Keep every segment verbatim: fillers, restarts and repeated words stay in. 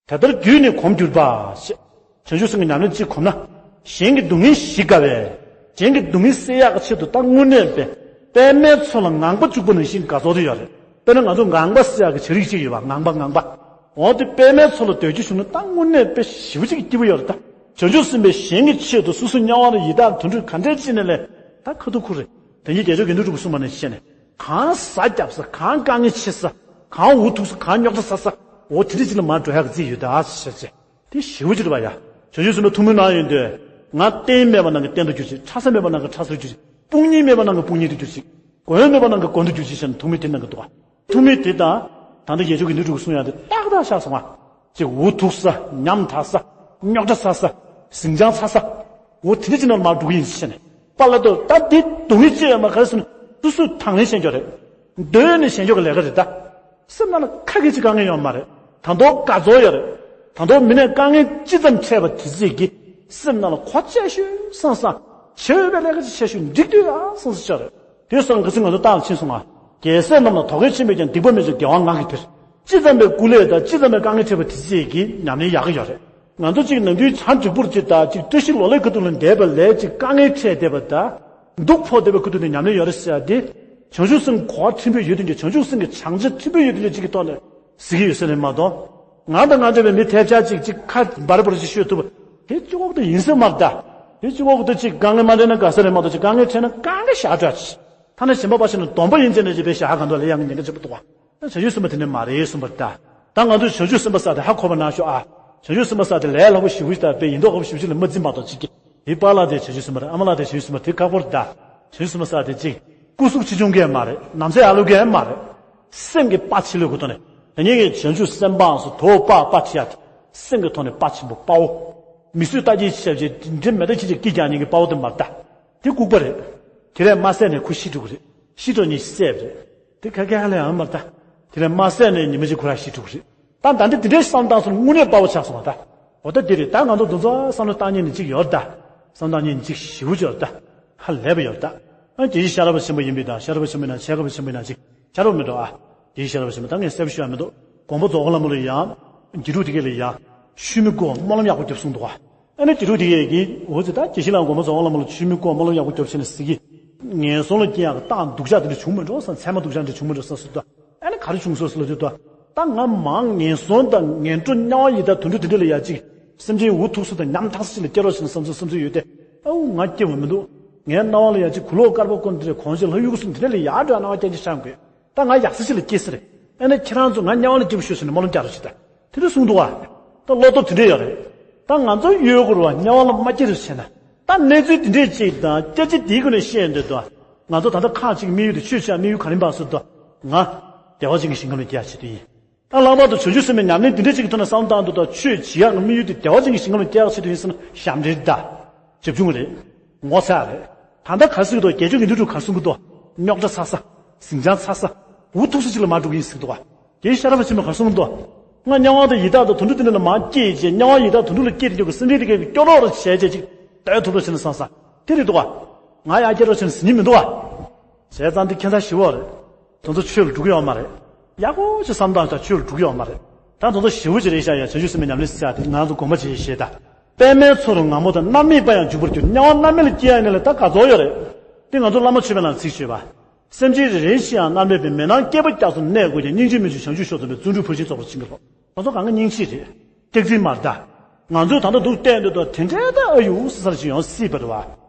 དེ་ལྟར་བརྒྱུད་ནས་གོམས་གྱུར་པ་ཞེས། བྱང་ཆུབ་སེམས་ཀྱི་ཉམས་ལེན་གཅིག་གོམས་ན། གཞན་གྱི་སྡུག་བསྔལ་ཞི་དཀའ་བས། གཞན་གྱི་སྡུག་བསྔལ་སེལ་ཡག་གི་ཆེད་དུ་ད་དངོས་གནས་པའི་པདྨའི་ཚོགས་ལ་ངང་པ་འཇུག་པ་ནང་བཞིན་དགའ་ཚོར་དུ་ཡོད་རེད། དཔེར་ན་ང་ཚོ་ངང་པ་ཟེར་ཡག་གི་བྱ་རིགས་གཅིག་ཡོད་པ། ངང་པ་ངང་པ། འོ་དེ་པདྨའི་ཚོགས་ལ་སྡོད་རྒྱུ་བྱུང་ན་ད་དངོས་གནས་དཔེ་ཞེ་པོ་ཅིག་སྐྱིད་པོ་ཡོད་རེད་ད། བྱང་ཆུབ་སེམས་དཔའི་གཞན་གྱི་ཆེད་དུ་སོ་སོ་དམྱལ་བ་ལ་ཡི་དྭགས་དུད་འགྲོ་ག་འདྲས་ཅིག་ནས་ལས་ད་ཁ་ཐུག་ཁུར་རེད། དེ་ཉིད་རྒྱལ་མཆོག་དགེ་འདུན་གྲུབ་པའི་གསུངས་པ་ནང་བཞིན་བྱས་ནས། གང་ཟ་རྒྱབ་ས། གང་དཀའ་ངལ་ཆེ་ས། གང་འུ་ཐུག་ས། གང་རྙོག་དྲ་ཟ་ས། འོ་དེ་འདྲ་ཅིག་ལ་མར་འགྲོ་ཡག་གི་རྩིས་ཡོད་ད་ཟེར་བྱས། དེ་ཞེ་པོ་ཅིག་རེད་པ་ཡ། བྱང་ཆུབ་སེམས་དཔའི་ཐུགས་སྨོན་གནང་ཡོང་དུས། ང་རྟེན་མེད་པ་ནང་གི་རྟེན་དུ་གྱུར་ཅིག། ཕྲ་ས་མེད་པ་ནང་གི་ཕྲ་སར་གྱུར་ཅིག། དཔུང་གཉེན་མེད་པ་ནང་གི་དཔུང་གཉེན་དུ་གྱུར་ཅིག། མགོན་མེད་པ་ནང་གི་མགོན་དུ་གྱུར་ཅིག་བྱས་ནས་ཐུགས་སྨོན་དེ་གནང་གི་འདུག་ག། ཐུགས་སྨོན་དེ་དང་། ད་ལྟ་རྒྱལ་མཆོག་གི་དགེ་འདུན་གྲུབ་པའི་གསུང་ཡག་དེ་ཏག་ཏག་ཤར་སོང་ང་། ཅིག་འུ་ཐུག་ས། ཉམ་ཐག་ས། རྙོག་དྲ་ཟ་ས། ཟིང་ཆ་ཚ་ས། འོ་དེ་འདྲ་ཅིག་ནང་ལ་མར་འགྲོ་གི་ཡིན་ཟེར་ནས། པཱ་ལགས་དོ། ད་འདི་སྡུག་བསྔལ་ཅི་ཡོད་མ། ག་རེ་ཟེར་ན་སོ་སོས་དང་ལེན་བྱེད་རྒྱུ་རེད། འདོད་ནས་བྱེད་རྒྱུ་གི་ལས་ཀ་རེད་ད། སེམས་ནང་ལ་ཁ་སྐད་ཅིག་དཀའ་ངལ་ཡོད་མ་རེད། ད་དུང་དགའ་ཚོར་ཡོད་རེད། ད་དུང་མི་ནས་དཀའ་ངལ་ཅི་ཙམ་འཕྲད་པ་དེ་ཚིག་གིས་སེམས་ནང་ལ་གོ་ཆེ་ཤོས་སང་སང་། བྱེད་འོས་པའི་ལས་ཀ་ཅིག་ཆེ་ཤོས་འགྲིག་འདུག་ཨ་སང་སང་ཆགས་རེད། དེ་སང་ག་ཚོད་ང་ཚོ་ཏང་ཕྱིན་སོང་ང་། རྒྱལ་སྲས་རྣམས་ལ་དོ་གལ་ཆེན་པོས་ཀྱང་སྡིག་པ་མི་བྱ་དགེ་བ་ངག་གི་དེར། ཅི་ཙམ་པའི་སྐུ་ལས་དང་ཅི་ཙམ་པའི་དཀའ་ངལ་འཕྲད་པ་དེ་ཚིག་གིས་ཉམས་ལེན་ཡག་གི་ཡོད་རེད། ང་ཚོ་གཅིག་ནམ་རྒྱུན་བྱང་ཆུབ་པོར་གཅིག་དང་གཅིག་བཀྲ་ཤིས་ལོ་ལེགས་ཁ་ཐུག་ལ་འདས་པ་ལས་གཅིག་དཀའ་ངལ་འཕྲད་བསྡད་པ་དང་། སྡུག་ཕོག་བསྡད་པའི་ཁ་ཐུག་ནས་ཉམས་ལེན་ཡོད་རེད་ཟེར་ཡ་དེ། བྱང་ཆུབ་སེམས་གོ་བ་ཕྲན་བུ་ཡོད་དོན་གྱི། བྱང་ཆུབ་སེམས་ཀྱི་བྱང་ཆ་ཕྲན་བུ་ཡོད་དོན་གྱི་གཅིག་གི་ཐོག་ནས་ཟེར་གྱི་ཡོད་ས་རེད་མ་གཏོགས། ང་དང་ང་འདྲ་བའི་མི་ཐེབས་ཆག་ཅིག་ཅིག་ཁ་འབར་འབར་ཅིག་ཤོད་ཐུབ་པ་དེ་གཅིག་པོ་དེ་ཡིན་ས་མ་རེད་ད། དེ་གཅིག་པོ་དེ་ཅིག་དཀའ་ངལ་མ་འཕྲད་ན་དགའ་ས་རེད་མ་གཏོགས། ཅིག་དཀའ་ངལ་འཕྲད་ན་དཀའ་ངལ་བཞག་འགྲོ་ཅིག། ཐ་ན་གཞན་པ་ཕར་ཕྱིན་ན་སྡོམ་པ་ཡིན་ཟེར་ནས་ཅིག་དཔེ་བཞག་ག་འདུག་ལས་ཡག་ཉེན་ཁ་ཆེན་པོ་འདུག་བ། བྱང་ཆུབ་སེམས་དཔའ་དེ་འདྲ་མ་རེད་གསུངས་པ་རེད་ད། ད་ང་ཚོས་བྱང་ཆུབ་སེམས་དཔའ་ཟེར་དེ་ཧ་གོ་བ་གནང་ཤོག་ཨ། བྱང་ཆུབ་སེམས་དཔའ་ཟེར་དེ་ལས་སླ་པོ་ཞེ་པོ་ཞིག་དང་དཔེ་ཡིན་མདོག་ཁ་པོ་ཞེ་པོ་ཞིག་ལ་མ་འཛིན་པ་དང་གཅིག་གིས། དེ་པཱ་ལགས་དེ་བྱང་ཆུབ་སེམས་དཔའ་རེད། ཨ་མ་ལགས་དེ་བྱང་ཆུབ་སེམས་དཔའ་རེད། དེ་ཁག་པོ་རེད་ད། བྱང་ཆུབ་སེམས་དཔའ་ཟེར་དེ་གཅིག་སྐུ་གཟུགས་ཆེ་ཆུང་གང་ཡང་མ་རེད། ནམ་ཟླ་ཡར་ལུག་གང་ཡང་མ་རེད། སེམས་ཀྱི་དཔའ་ཆེ་ལོས་གོ་ཐོག་ནས། དེ་ཉིད་ཀྱི་བྱང་ཆུབ་སེམས་དཔའ་སོགས་དོ་པ་དཔའ་ཁྲི་ཡ་དེ། སེམས་ཀྱི་ཐོག་ནས་དཔའ་ཆེན་པོ་དཔའ་བོ། མི་གསོད་ལྟ་བརྒྱད་ཆེ་བྱེད་འདྲེ་མེ་མདའ་ཁྱི་ཅིག་སྐད་རྒྱག་མཁན་གྱི་དཔའ་བོ་དེ་མ་རེད་ད། དེ་ལྐུགས་པ་རེད། དེ་ལས་མ་བསད་ནས་ཁོ་ཤི་འགྲོ་གི་རེད། ཤི་འགྲོ་མཁན་ཤི་བསད་པ་རེད། དེ་ག་ག་ལ་ཡང་མ་རེད་ད། དེ་ལས་མ་བསད་ནས་ཉི་མ་གཅིག་ཁོ་རང་ཤི་འགྲོ་གི་རེད། ད་ད་འདི་དེ་འདྲའི་བསམ་སྟངས་སོང་དངོས་གནས་དཔའ་བོ་ཆགས་སོང་བ་ད། འོ་ད་འདི་རེད་ད། ང་ཚོ་འདི་ཚོ་བསམ་བློ་བཏང་མཁན་ནི་གཅིག་ཡོད་ད། བསམ་བློ་བཏང་མཁན་ནི་གཅིག་ཞེ་པོ་ཅིག་ཡོད་ད། ཧ་ལས་པ་ཡོད་ད། ཨ་དེ་བཞིན་ཤེས་རབ་ཆེན་པོ་ཡིན་པའི་དང་། ཤེས་རབ་ཆེན་པོའི་ནང་ཆེ་ཁ་པོ་ཆེན་པོའི་ནང་གཅིག་ཆ་རོགས་མི་འགྲོ་ཨ། དེ་བཞིན་ཤེས་རབ་ཆེན་པོ་ད་ངས་གསལ་པོ་ཞུ་ཡ་མི་འདུག། དགོངས་པ་རྫོགས་སྐུ་ལྷ་མོ་ལ་ཡང་། དགེ་ཕྲུག་དེ་གས་ལ་ཡང་། ཆོས་མི་དགོས་སྨོན་ལམ་ཡག་པོ་རྒྱོབ་གསུངས་འདུག་ཨ། ཨ་ནི་དགེ་ཕྲུག་དེ་གས་ཀྱིས་འོ་ཙི་ད་དགེ་བཤེས་ལགས་དགོངས་པ་རྫོགས་སྐུ་ལྷ་མོ་ལ་ཆོས་མི་དགོས་སྨོན་ལམ་ཡག་པོ་རྒྱོབ་བྱས་ནས་ཟེར་གི། ངན་སོང་ལ་སྐྱེ་ཡག་གི་རྟགས་སྡུག་ཅག་དེ་འདྲ་བྱུང་མི་འགྲོ་བསམ། མཚན་མ་སྡུག་ཅག་འདྲ་བྱུང་མི་འགྲོ་བསམ་ཟེར་དུས། ཨ་ནི་ག་རེ་བྱུང་སོང་ཟེར་ལབ་དུས། ད་ང་མང་ངན་སོང་དང་ངན་འགྲོ་དམྱལ་བ་ཡི་དྭགས་དུད་འགྲོ་དེ་འདྲ་ལ་ཡ་གཅིག། སེམས་ཅན་འུ་ཐུག་ས་དང་ཉམ་ཐག་ས་ཅིག་ལ་སྐྱེ་རོགས་བྱས་ན་བསམ་ཚུལ་བསམ་ཚུལ་ཡོད་དེ། ཨའུ་ང་སྐྱེ་བ་མི་འདུག། ངའི་སྣང་བ་ལ་ཡ་གཅིག་གུ་ལོག་དཀར་པོ་ཀུན་དེ་འདྲ་གོང་ཆེན་ལྷ་ཡུལ་གསུམ་དེ་འདྲ་ལ་ཡ་འགྲོ་སྣང་བ་རྐྱང་རྐྱང་ཤར་དགོས། ད་ང་ཡག་ས་ཅིག་ལ་སྐྱེ་ས་རེད། ཨ་ནི་ཁྱེད་རང་ཚོ་ང་དམྱལ་བ་ལ་སྐྱེ་བ་ཤོད་ཟེར་ནས་སྨོན་ལམ་རྒྱག་རོགས་བྱེད་དང་། དེ་འདྲ་གསུངས་འདུག་བ། ད་བློ་སྟོབས་དེ་འདྲ་ཡོད་རེད། ད་ང་ཚོ་ཡུལ་སྐོར་བ་དམྱལ་བ་ལ་མ་སྐྱེ་རོགས་བྱས་ན། ད་གནས་ཚུལ་དེ་འདྲས་ཅིག་དང་སྐད་ཆ་དེའི་སྒོ་ནས་བཤད་འདོད་དོ། ང་ཚོ་ད་ལྟ་ཁག་ཅིག་དམིགས་ཡུལ་དེ་ཆོས་བྱ་དམིགས་ཡུལ་ག་རེ་ཡིན་པ་ཟེར་དུས། ང་བདེ་བ་ཅན་གྱི་ཞིང་ཁམས་ལ་སྐྱེ་ཡག་ཆེད་དུ་ཡིན། ད་ལྷག་པར་དུ་བྱང་ཆུབ་སེམས་དཔའི་ཉམས་ལེན་འདི་འདྲ་ཅིག་གི་ཐོག་ནས་བསམ་བློ་བཏང་འདུག་ད། ཆོས་བྱེད་ཡག་གི་དམིགས་ཡུལ་དེ་བདེ་བ་ཅན་གྱི་ཞིང་ཁམས་ལ་སྐྱེ་ཡག་ཆེད་དུ་ཡིན་ཟེར་ན་ཞབས་འདྲེན་རེད་ད། བྱབ་ཆུང་རེད། ངོ་ཚ་རེད། ད་ལྟ་ག་རེ་ཟེར་གི་འདུག། རྒྱལ་མཆོག་དགེ་འདུན་གྲུབ་ག་རེ་གསུང་གི་འདུག། རྙོག་དྲ་ཚ་ས། ཟིང་ཆ་ཚ་ས། འུ་ཐུག་ས་ཅིག་ལ་མར་འགྲོ་གི་ཡིན་ཟེར་གི་འདུག་བ། དེ་ཤེས་རབ་ཆེན་པོས་ག་རེ་གསུང་གི་འདུག། ང་དམྱལ་བ་དང་ཡི་དྭགས་དང་དུད་འགྲོ་དེ་འདྲ་ལ་མར་སྐྱེས་བྱས། དམྱལ་བ་ཡི་དྭགས་དུད་འགྲོ་ལ་སྐྱེས་ཏེ་འགྲོ་གི་སེམས་ཅན་དེ་གས་ཀྱི་སྐྱོ་རོགས་རེ་བྱས་བྱས་ཅིག་སྡོད་ཐུབ་རོགས་བྱས་ན་བསམ་བསམ་དེ་རེད་འདུག་བ། ང་ཡར་སྐྱེ་རོགས་བྱས་ན་ཟིན་གྱི་མི་འདུག་བ། བྱས་ཙང་འདི་ཁྱད་མཚར་ཞེ་པོ་རེད། དེ་ཚོ་ཆོས་ལ་འགྲོ་གི་ཡོད་མ་རེད། ཡག་པོ་ཅིག་བསམ་སྟངས་དང་ཆོས་ལ་འགྲོ་གི་ཡོད་མ་རེད། ད་དེ་ཚོ་ཞེ་པོ་ཅིག་རེད་ཤག་ཡ། བྱང་ཆུབ་སེམས་དཔའི་ཉམས་ལེན་ཟེར་ཡ་དེ་ང་ཚོ་དགོངས་པ་བཞེས་བཞེས་ད། པདྨའི་ཚོགས་རུ་ངང་པོ་དང་། མནར་མེད་པ་ཡང་འཇུག་པར་འགྱུར། དམྱལ་བ་མནར་མེད་ལ་སྐྱེ་ཡ་ཡིན་ན་ལས་ད་དགའ་ཚོར་ཡོད་རེད། དེ་ང་ཚོ་བླ་མ་མཆོད་པའི་ནང་ཚིག་བརྗོད་པ། སེམས་ཅན་རེ་རེ་ཞིག་ཡང་མནར་མེད་པའི་མེ་ནང་སྐྱེས་པ་རྒྱ་མཚོར་གནས་དགོས་ཀྱང་། སྙིང་རྗེ་མི་འཇུག་བྱང་ཆུབ་མཆོག་ཙམ་པའི། བརྩོན་འགྲུས་ཕར་ཕྱིན་རྫོགས་པར་བྱིན་གྱིས་རློབས། ང་ཚོ་གང་ག་སྙིང་རྗེ་རེད། སྐྱག་རྫུན་མ་རེད་ད། ང་ཚོས་ད་ལྟ་འདུག་བལྟས་འདུག་ད་དེ་འདྲའི་ད་ཨ་ཡུ་ཟེར་ས་ཅིག་ཡོང་སྲིད་པ་རེད་བ།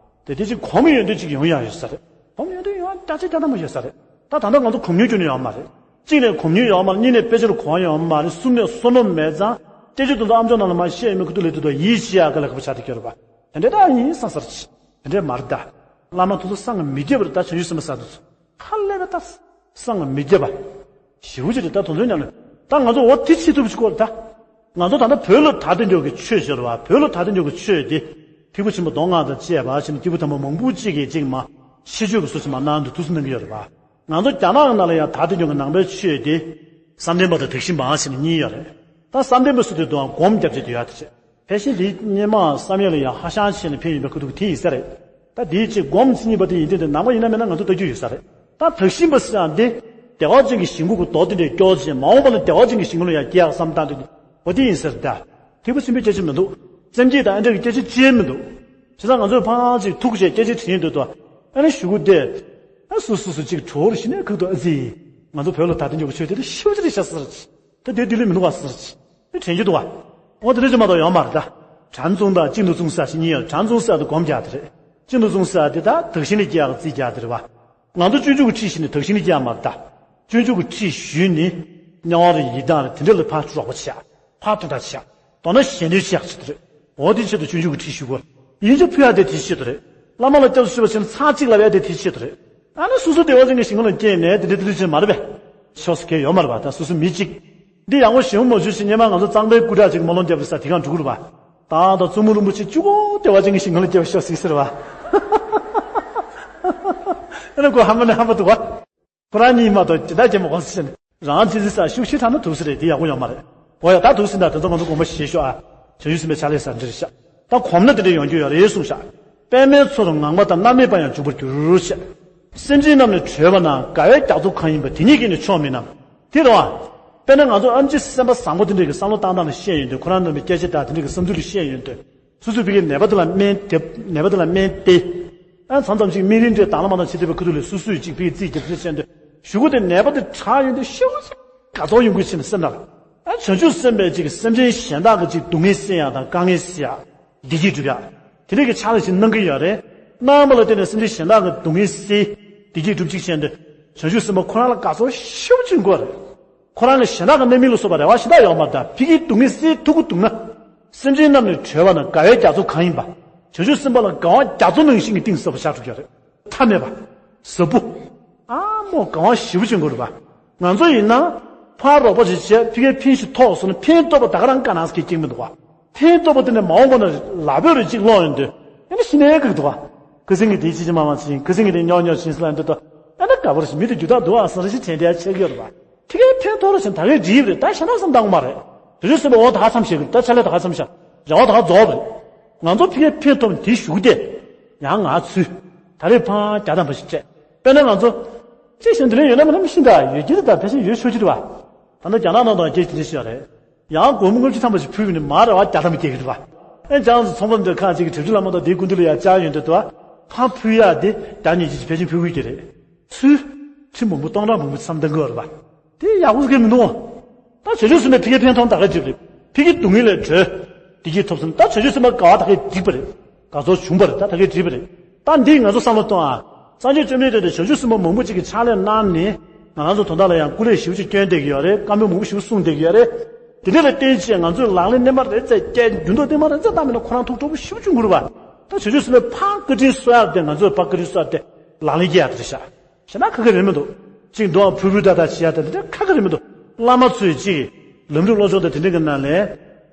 དེ་དེ་ཅིག་གོམས་ཡོང་དུས་ཅིག་ཡོང་ཡག་ཡོད་ས་རེད། གོམས་ཡོང་དུས་ཡོང་ཡག་སྐྲག་ཅིག་སྐྲག་ན་མ་ཡོད་ས་རེད། ད་ད་ལྟ་ང་ཚོ་གོམས་མྱོང་ཁྱོན་ནས་ཡོད་མ་རེད། གཅིག་ནས་གོམས་མྱོང་ཡོད་མ་རེད། གཉིས་ནས་དཔེ་ཆ་ལ་གོ་བ་ཡོད་མ་རེད། གསུམ་ནས་བསོད་ནམས་མེད་ཙང་སྐད་ཆ་དེ་ཚོ་ཨ་མཆོག་རྣམས་ལ་མར་བཤད་ཡོད་མེད་ཁུ་ཐུག་ལས་དུས་ད་ཡིད་ཆེས་ཡག་ག་ལ་ཁ་པོ་ཆགས་དེ་སྐྱོ་རེད་བ། དེ་འདྲའི་ད་ཡིན་བསམ་ས་རེད། དེ་འདྲའི་མ་རེད་ད། བླ་མ་དེ་ཚོ་སངས་མི་རྒྱས་པ་རེད་ད། བྱང་ཆུབ་སེམས་དཔའ་ཟེར་དེ་ཚོ། ཧ་ལས་པ་ད། སངས་མི་རྒྱས་པ། ཞེ་པོ་ཅིག་རེད་ད། དེ་ཚོའི་ཉམས་ལེན། ད་ང་ཚོ་འོ་དེ་བྱེད་ཐུབ་ཅིག་དགོས་རེད་ད། ང་ཚོ་ད་ལྟ་བོད་ལ་དར་ཏེ་འགྲོ་གི་ཆོས་ཟེར་བ། བོད་ལ་དར་ཏེ་འགྲོ་གི་ཆོས་དེ། ཐེག་པ་ཆེན་པོ་མདོ་སྔགས་དང་བཅས་པ་བྱས་ནས་སྐྱེས་བུ་དམ་པ་མང་པོ་ཅིག་གིས་ཅིག་མ་ཤེས་བརྗོད་ཀྱི་སྲོལ་ཞིག་མ་གནང་དུས་དུས་སུ་གནང་གི་ཡོད་རེད་པ། ང་ཚོ་རྒྱ་ནག་ནང་ལ་ཡང་དར་ཏེ་འགྲོ་གི་ནང་པའི་ཆོས་དེ། བསམ་གཏན་པ་དང་དག་ཞིང་པ་ཟེར་ནས་གཉིས་ཡོད་རེད། ད་བསམ་གཏན་པ་ཟེར་དུས་དུའང་སྒོམ་རྒྱབ་བྱེད་དུ་ཡོད་དེ་བྱས། ཕལ་ཆེར་འདིའི་སྔོན་མ་བསམ་ཡས་ལ་ཡང་ཧ་ཤང་བྱས་ནས་ཕེབས་ཡིན་པའི་ཁ་ཐུག་དེ་ཡིན་ས་རེད། ད་འདིའི་ཆེད་སྒོམ་མཚན་ཉིད་པ་དེ་ཡིན་དུས་དེ་ནང་པ་ཡིན་ན་མིན་ན་ང་ཚོ་ལྟ་རྒྱུ་ཡོད་ས་རེད། ད་དག་ཞིང་པ་ཟེར་ཡང་འདི་བདེ་བ་ཅན་གྱི་ཞིང་ཁམས་ཀྱི་མདོ་དེ་འདྲའི་སྐྱོར་བྱས། མ་འོངས་པ་ལ་བདེ་བ་ཅན་གྱི་ཞིང་ཁམས་ལ་ཡང་སྐྱེ་ཡག་བསམ་བཏང་དུས། འོ་དེ་ཡིན་ཟེར་ད། ཐེག་པ་ཆེན་པོའི་སྐད་ཆ་མི་འདུག་སེམས་བསྐྱེད་དང་ཨ་འདྲ་གི་སྐད་ཆ་ཅི་ཡང་མི་འདུག་བྱས་ཙང་ང་ཚོས་ཕངས་ཅིག་ཐུགས་རྗེ་སྐད་ཆ་དྲིས་ཡིན་འདུག་ཏོ། ཨ་ནི་གཞུག་གུ་དེ། ཨ་སུ་སུ་སུ་ཅིག་གྲོ་བོར་ཤི་ནས་ཁུག་ཏོ་ཨ་ཙི། ང་ཚོ་བོད་ལ་ད་ལྟ་འཇོག་གི་ཆོས་དེ་ལ་ཤི་བ་ཅི་རེད་ཤ་ཟེར་གྱི། ད་དེ་དེ་ལས་མི་འདུག་བ་ཟེར་གྱི། དེ་དྲན་རྒྱུ་འདུག་བ། འོ་དེ་འདྲ་ཅིག་མ་གཏོགས་ཡོད་མ་རེད་ད། གྲྭ་བཙུན་དང་གཅིག་ཏུ་བཙུན་ས་ཞིག་གཉིས་ཡོད། གྲྭ་བཙུན་ས་དེ་སྒོམ་རྒྱག་དེ་རེད། གཅིག་ཏུ་བཙུན་ས་དེ་ད་དག་ཞིང་ལ་སྐྱེ་ཡག་རྩིས་རྒྱག་དེ་རེད་བ། ང་ཚོ་སྤྱོད་འཇུག་གི་ཁྲིད་ཞིག་ནི་དག་ཞིང་ལ་སྐྱེ་ཡག་མ་རེད་ད། སྤྱོད་འཇུག་གི་ཁྲིད་ཞུས་ནི། དམྱལ་བ་རེད་ཡི་དྭགས་རེད་དེ་འདྲ་ལ་ཕར་རོགས་པ་བྱས། ཕར་དོན་དག་བྱས། མདོར་ན་གཞན་དོན་བྱེད་ཡག་ཆེད་དུ་རེད། འོ་དེ་ཆེད་དུ་སྤྱོད་འཇུག་གི་ཁྲིད་ཞུ་དགོས། ཡིན་གཅིག་ཕུལ་ཡག་དེ་དེའི་ཆེད་དུ་རེད། བླ་མ་ལ་སྐྱབས་སུ་མཆིའོ་ཟེར་ནས་ཚར་གཅིག་ལབ་ཡག་དེ་དེའི་ཆེད་དུ་རེད། ཨ་ནི་སོ་སོ་བདེ་བ་ཅན་གྱི་ཞིང་ཁམས་ལ་སྐྱེས་ནས་དེ་འདྲ་དེ་འདྲ་ཅིག་མ་རེད་པས། ཕྱོགས་སུ་སྐྱེས་ཡོད་མ་རེད་པ། ད་སོ་སོ་མི་གཅིག་འདི་ཡག་པོ་ཞེ་པོ་མ་བྱུང་ཞིག་སྔོན་མ་ང་ཚོ་གཙང་པའི་སྐུ་དྲག་ཅིག་སྨོན་ལམ་བརྒྱབ་པའི་ས་དེ་གང་འགྲོ་གི་རེད་པ། ད་ད་བཙུན་མོ་རིན་པོ་ཆེ་གཅིག་པོ་བདེ་བ་ཅན་གྱི་ཞིང་ཁམས་ལ་སྐྱེ་བར་ཤོག་ཟེར་གྱི་རེད་པ། ཨ་ནི་ཁོ་ཧམ་པ་ནས་ཧམ་པ་འདུག་པ། ཁོ་རང་གཉིས་མ་གཏོགས་ཇི་ལྟར་སྐྱེ་མི་དགོས་ཟེར་ནས། རང་ཅི་ཟིག་ས་ཤུགས་ཤིག་དྲག་ན་ཐུག་ས་རེད། དེ་ཡག་པོ་ཡོད་མ་རེད། འོ་ཡ་ད་ཐུག་ཟིན་ད་དེ་ཚོ་ང་ཚོ་དགོངས་པ་བཞེས་ཤོག་ཨ། བྱང་ཆུབ་སེམས་དཔའི་ཕྱག་ལས་ས་འདྲིར་བཞག་ད་གོམས་ན་དེ་འདྲ་ཡོང་རྒྱུ་ཡོད་རེད་གསུངས་ཤག་པདྨའི་ཚོགས་དང་ངང་པ་དང་། མནར་མེད་པ་ཡང་འབྱུང་བར་འགྱུར་ཞེས། སེམས་ཅན་རྣམས་ནི་གྲོལ་བ་ན། དགའ་བའི་རྒྱ་མཚོ་གང་ཡིན་པ། དེ་ཉིད་ཀྱིས་ནི་ཆོག་མིན་ནམ། དེ་རེད་བ། དཔེར་ན་ང་ཚོ་ཨེམ་ཆི་སེམས་པ་བཟང་པོ་དེ་འདྲ་གི་བསམ་བློ་བཏང་སྟངས་ལ་བཤད་ཡོང་དུས། ཁོ་རང་རྣམ་པའི་སྐད་ཆ་དང་དེ་འདྲ་གི་བསམ་ཚུལ་ལ་བཤད་ཡོང་དུས། སོ་སོའི་ཕ་གིའི་ནད་པ་དེ་ལ་སྨན་དེ། ནད་པ་དེ་ལ་སྨན་དེ། ཨ་མཚམས་མཚམས་ཅིག་སྨན་རིན་འདྲ་དང་བླངས་མ་དང་བྱེད་བསྡད་པའི་ཁུ་ཐུག་ལས་སོ་སོས་ཅིག་ཕ་གིའི་རྩིས་རྒྱབ་རྩིས་བྱས་འདུག་གཞུག་གུ་དེ་ནད་པ་དེ་དྲག་ཡོང་དུས་ཤི་བ་ཅིག་དགའ་ཚོར་ཡོང་གི་ཕྱིན་ནས་སེམས་ནང་ལ། ཨ་བྱང་ཆུབ་སེམས་དཔས་ཅིག་སེམས་ཅན་གཞན་དག་གི་ཅིག་སྡུག་བསྔལ་སེལ་ཡག་དང་དཀའ་ངལ་སེལ་ཡག་བདེ་སྐྱིད་སྒྲུབ་ཡག་དེ་འདྲ་གི་ཕྱག་ལས་ཅིག་གནང་གི་ཡོད་རེད། གནང་བ་ལ་བརྟེན་ནས་སེམས་ཅན་གཞན་དག་གི་སྡུག་བསྔལ་སེལ། བདེ་སྐྱིད་སྒྲུབ་ཅིག་བྱས་འདུག་བྱང་ཆུབ་སེམས་དཔའ་ཁོ་རང་ལ་དགའ་ཚོར་ཞེ་པོ་ཅིག་འགོ་རེད། ཁོ་རང་གི་གཞན་དག་གི་རྣམ་སྨིན་ལ་སོགས་པ་རེ་བ་ཞེ་དྲག་ཡོད་མ་རེད། ད་ཕ་གིའི་སྡུག་བསྔལ་སེལ་ཐུབ་ཀྱི་འདུག་ན། སེམས་ཅན་རྣམས་ནི་གྲོལ་བ་ན། དགའ་བའི་རྒྱ་མཚོ་གང་ཡིན་པ། བྱང་ཆུབ་སེམས་དཔའ་ལ་དགའ་བ་རྒྱ་མཚོ་ནང་བཞིན་གྱི་གཏིང་ཟབ་པོ་ཆགས་འགྲོ་གི་རེད། མཐའ་མེད་པ། ཟབ་པོ། ཨ་མོ་དགའ་བ་ཞེ་པོ་ཅིག་འགོ་རེད་པ། ང་ཚོ་ཡིན་ན། ཕར་རོགས་པ་ཞིག་བྱས་ཕ་གིའི་ཕན་ཞིག་ཐོགས་སོང་ན་ཕན་ཐོགས་པ་ད་ག་རང་དཀའ་སྣང་སྐྱེ་ཀྱིན་མི་འདུག་བ། ཕན་ཐོགས་པ་དེ་ནི་མ་འོངས་པ་ན་ལ་བོད་རུ་གཅིག་ལོག་ཡོང་དུས། ཨ་ནི་ཤི་ནས་གི་འདུག་བ། ཁ་སང་གི་དེ་ཅི་ཅི་མ་མ་ཅི་ཁ་སང་གི་དེ་ཉོག་ཉོག་ཞིག་ལ་འདི་ལྟ། ཨ་ནི་ག་བར་ཞིག་མི་དེ་རྒྱུ་དག་འདུག་ཨ་ཟེར་ཞིག་དྲན་དྲན་ཆེ་གི་ཡོད་རེད་པ། ཕ་གིའི་ཕན་ཐོགས་ར་ཞིག་ད་གའི་འགྲིག་རེད། ད་ཤ་ན་བསམ་བཏང་མ་རེད། དེ་ཚོ་སེམས་པ་འོ་ད་ག་མཚམས་བཤད་གི་རེད། ད་ཆ་ལས་ད་ག་མཚམས་བཤད། རེ་བ་ད་ག་རྫོགས་རེད། ང་ཚོ་ཕ་གིའི་ཕན་ཐོགས་དེ་ཞུགས་ཏེ། ཡང་ང་ཚུལ། ད་རེས་ཕང་རྒྱ་དམ་པ་ཞིག་བྱས། དཔེར་ན་ང་ཚོ། ཅི་ཞིག་འདི་ལས་ཡོད་ན་མིན་ན་མི་ཤེས་ད་ཡོད་ཀྱི་རེད། ད་ཕལ་ཆེར་ཡོད་ཆོག་ཀྱི་རེད་བ། ད་ནི་རྒྱ་ནག་ནང་དུ་སྐད་ཆ་དེ་འདྲ་ཞིག་ཡོད་རེད། ཡང་སྒོར་མོ་ལྔ་བཅུ་ཐམ་པ་ཞིག་ཕུལ་བ་ནི་མ་རེད་བ། རྒྱ་དམ་པ་སྐྱེ་གི་རེད་བ། ཨེ་ཅང་སུ་ཚོང་པ་འདི་ཁག་ཅིག་གི་གྲིབ་ཆུ་ལ་མ་གཏོགས་དེའི་སྐུ་མདུན་ལ་ཡ་བཅར་ཡོང་དུས་དུ་བ། ཕར་ཕུལ་ཡག་དེ་རྒྱ་ཉིད་ཀྱིས་ཕལ་ཆེར་ཕུལ་དགོས་ཀྱི་རེད། ཚུལ། ཁྲི་མང་པོ་སྟོང་ཕྲག་མང་པོ་མཚམས་བཏང་གི་ཡོད་རེད་བ། དེ་ཡག་པོ་ཟེར་གི་མི་འདུག་ད་བྱང་ཆུབ་སེམས་དཔའི་ཕ་གིའི་ཕན་ཐོགས་ད་ག་འགྲིག་རེད། ཕ་གིའི་སྡུག་བསྔལ་ལས་གྲོལ། བདེ་སྐྱིད་ཐོབ་སོང་། ད་བྱང་ཆུབ་སེམས་དཔའ་དགའ་བ་ད་ག་འགྲིག་པ་རེད། དགའ་ཚོར་བྱུང་བ་རེད། ད་ད་ག་འགྲིག་པ་རེད། ད་འདི་ང་ཚོ་བསམ་བློ་གཏོང་ཨ། སངས་རྒྱས་བཅོམ་ལྡན་འདས་དང་བྱང་ཆུབ་སེམས་དཔའ་མང་པོ་ཅིག་གིས་ཕྱག་ལས་གནང་ནས། ང་རང་ཚོ་དོན་དག་ལ་ཡང་སྐུ་ལས་ཞེ་པོ་ཅིག་བསྐྱོན་བསྡད་ཀྱི་ཡོད་རེད། བཀའ་མོལ་མང་པོ་ཞེ་པོ་གསུངས་བསྡད་ཀྱི་ཡོད་རེད། དེ་འདྲ་ལ་བརྟེན་བྱས་ང་ཚོས་ལག་ལེན་རྣལ་མ་རེ་ཙམ་བསྐྱལ། འགྱུར་ལྡོག་རྣལ་མ་རེ་ཙམ་བཏང་མེད་ན་ཁོ་རང་ཐུགས་སྤྲོ་པོ་ཞེ་པོ་ཅིག་འགུལ་བ། ད་བྱང་ཆུབ་སེམས་དཔའི་ཕར་བཀའ་དྲིན་གསོ་ཡག་དེ་ང་ཚོས་ཕར་བཀའ་དྲིན་གསོ་ཡག་དེ་ལག་ལེན་བསྐྱལ་ཡག་དེ་རེད་ཤག་བྱས་ན་ཁག་ཁག་རེད་མི་འདུག་ཅིག་འདུག་ཨ། ཕུར་ཕུར་ཏག་ཏག་བྱེད་ཡག་དང་དེ་འདྲ་ཁག་ཁག་རེད་མི་འདུག་བླ་མ་ཚོས་ཅིག་ལམ་རིམ་བློ་སྦྱོང་དང་དེ་འདྲ་གི་ནང་ནས།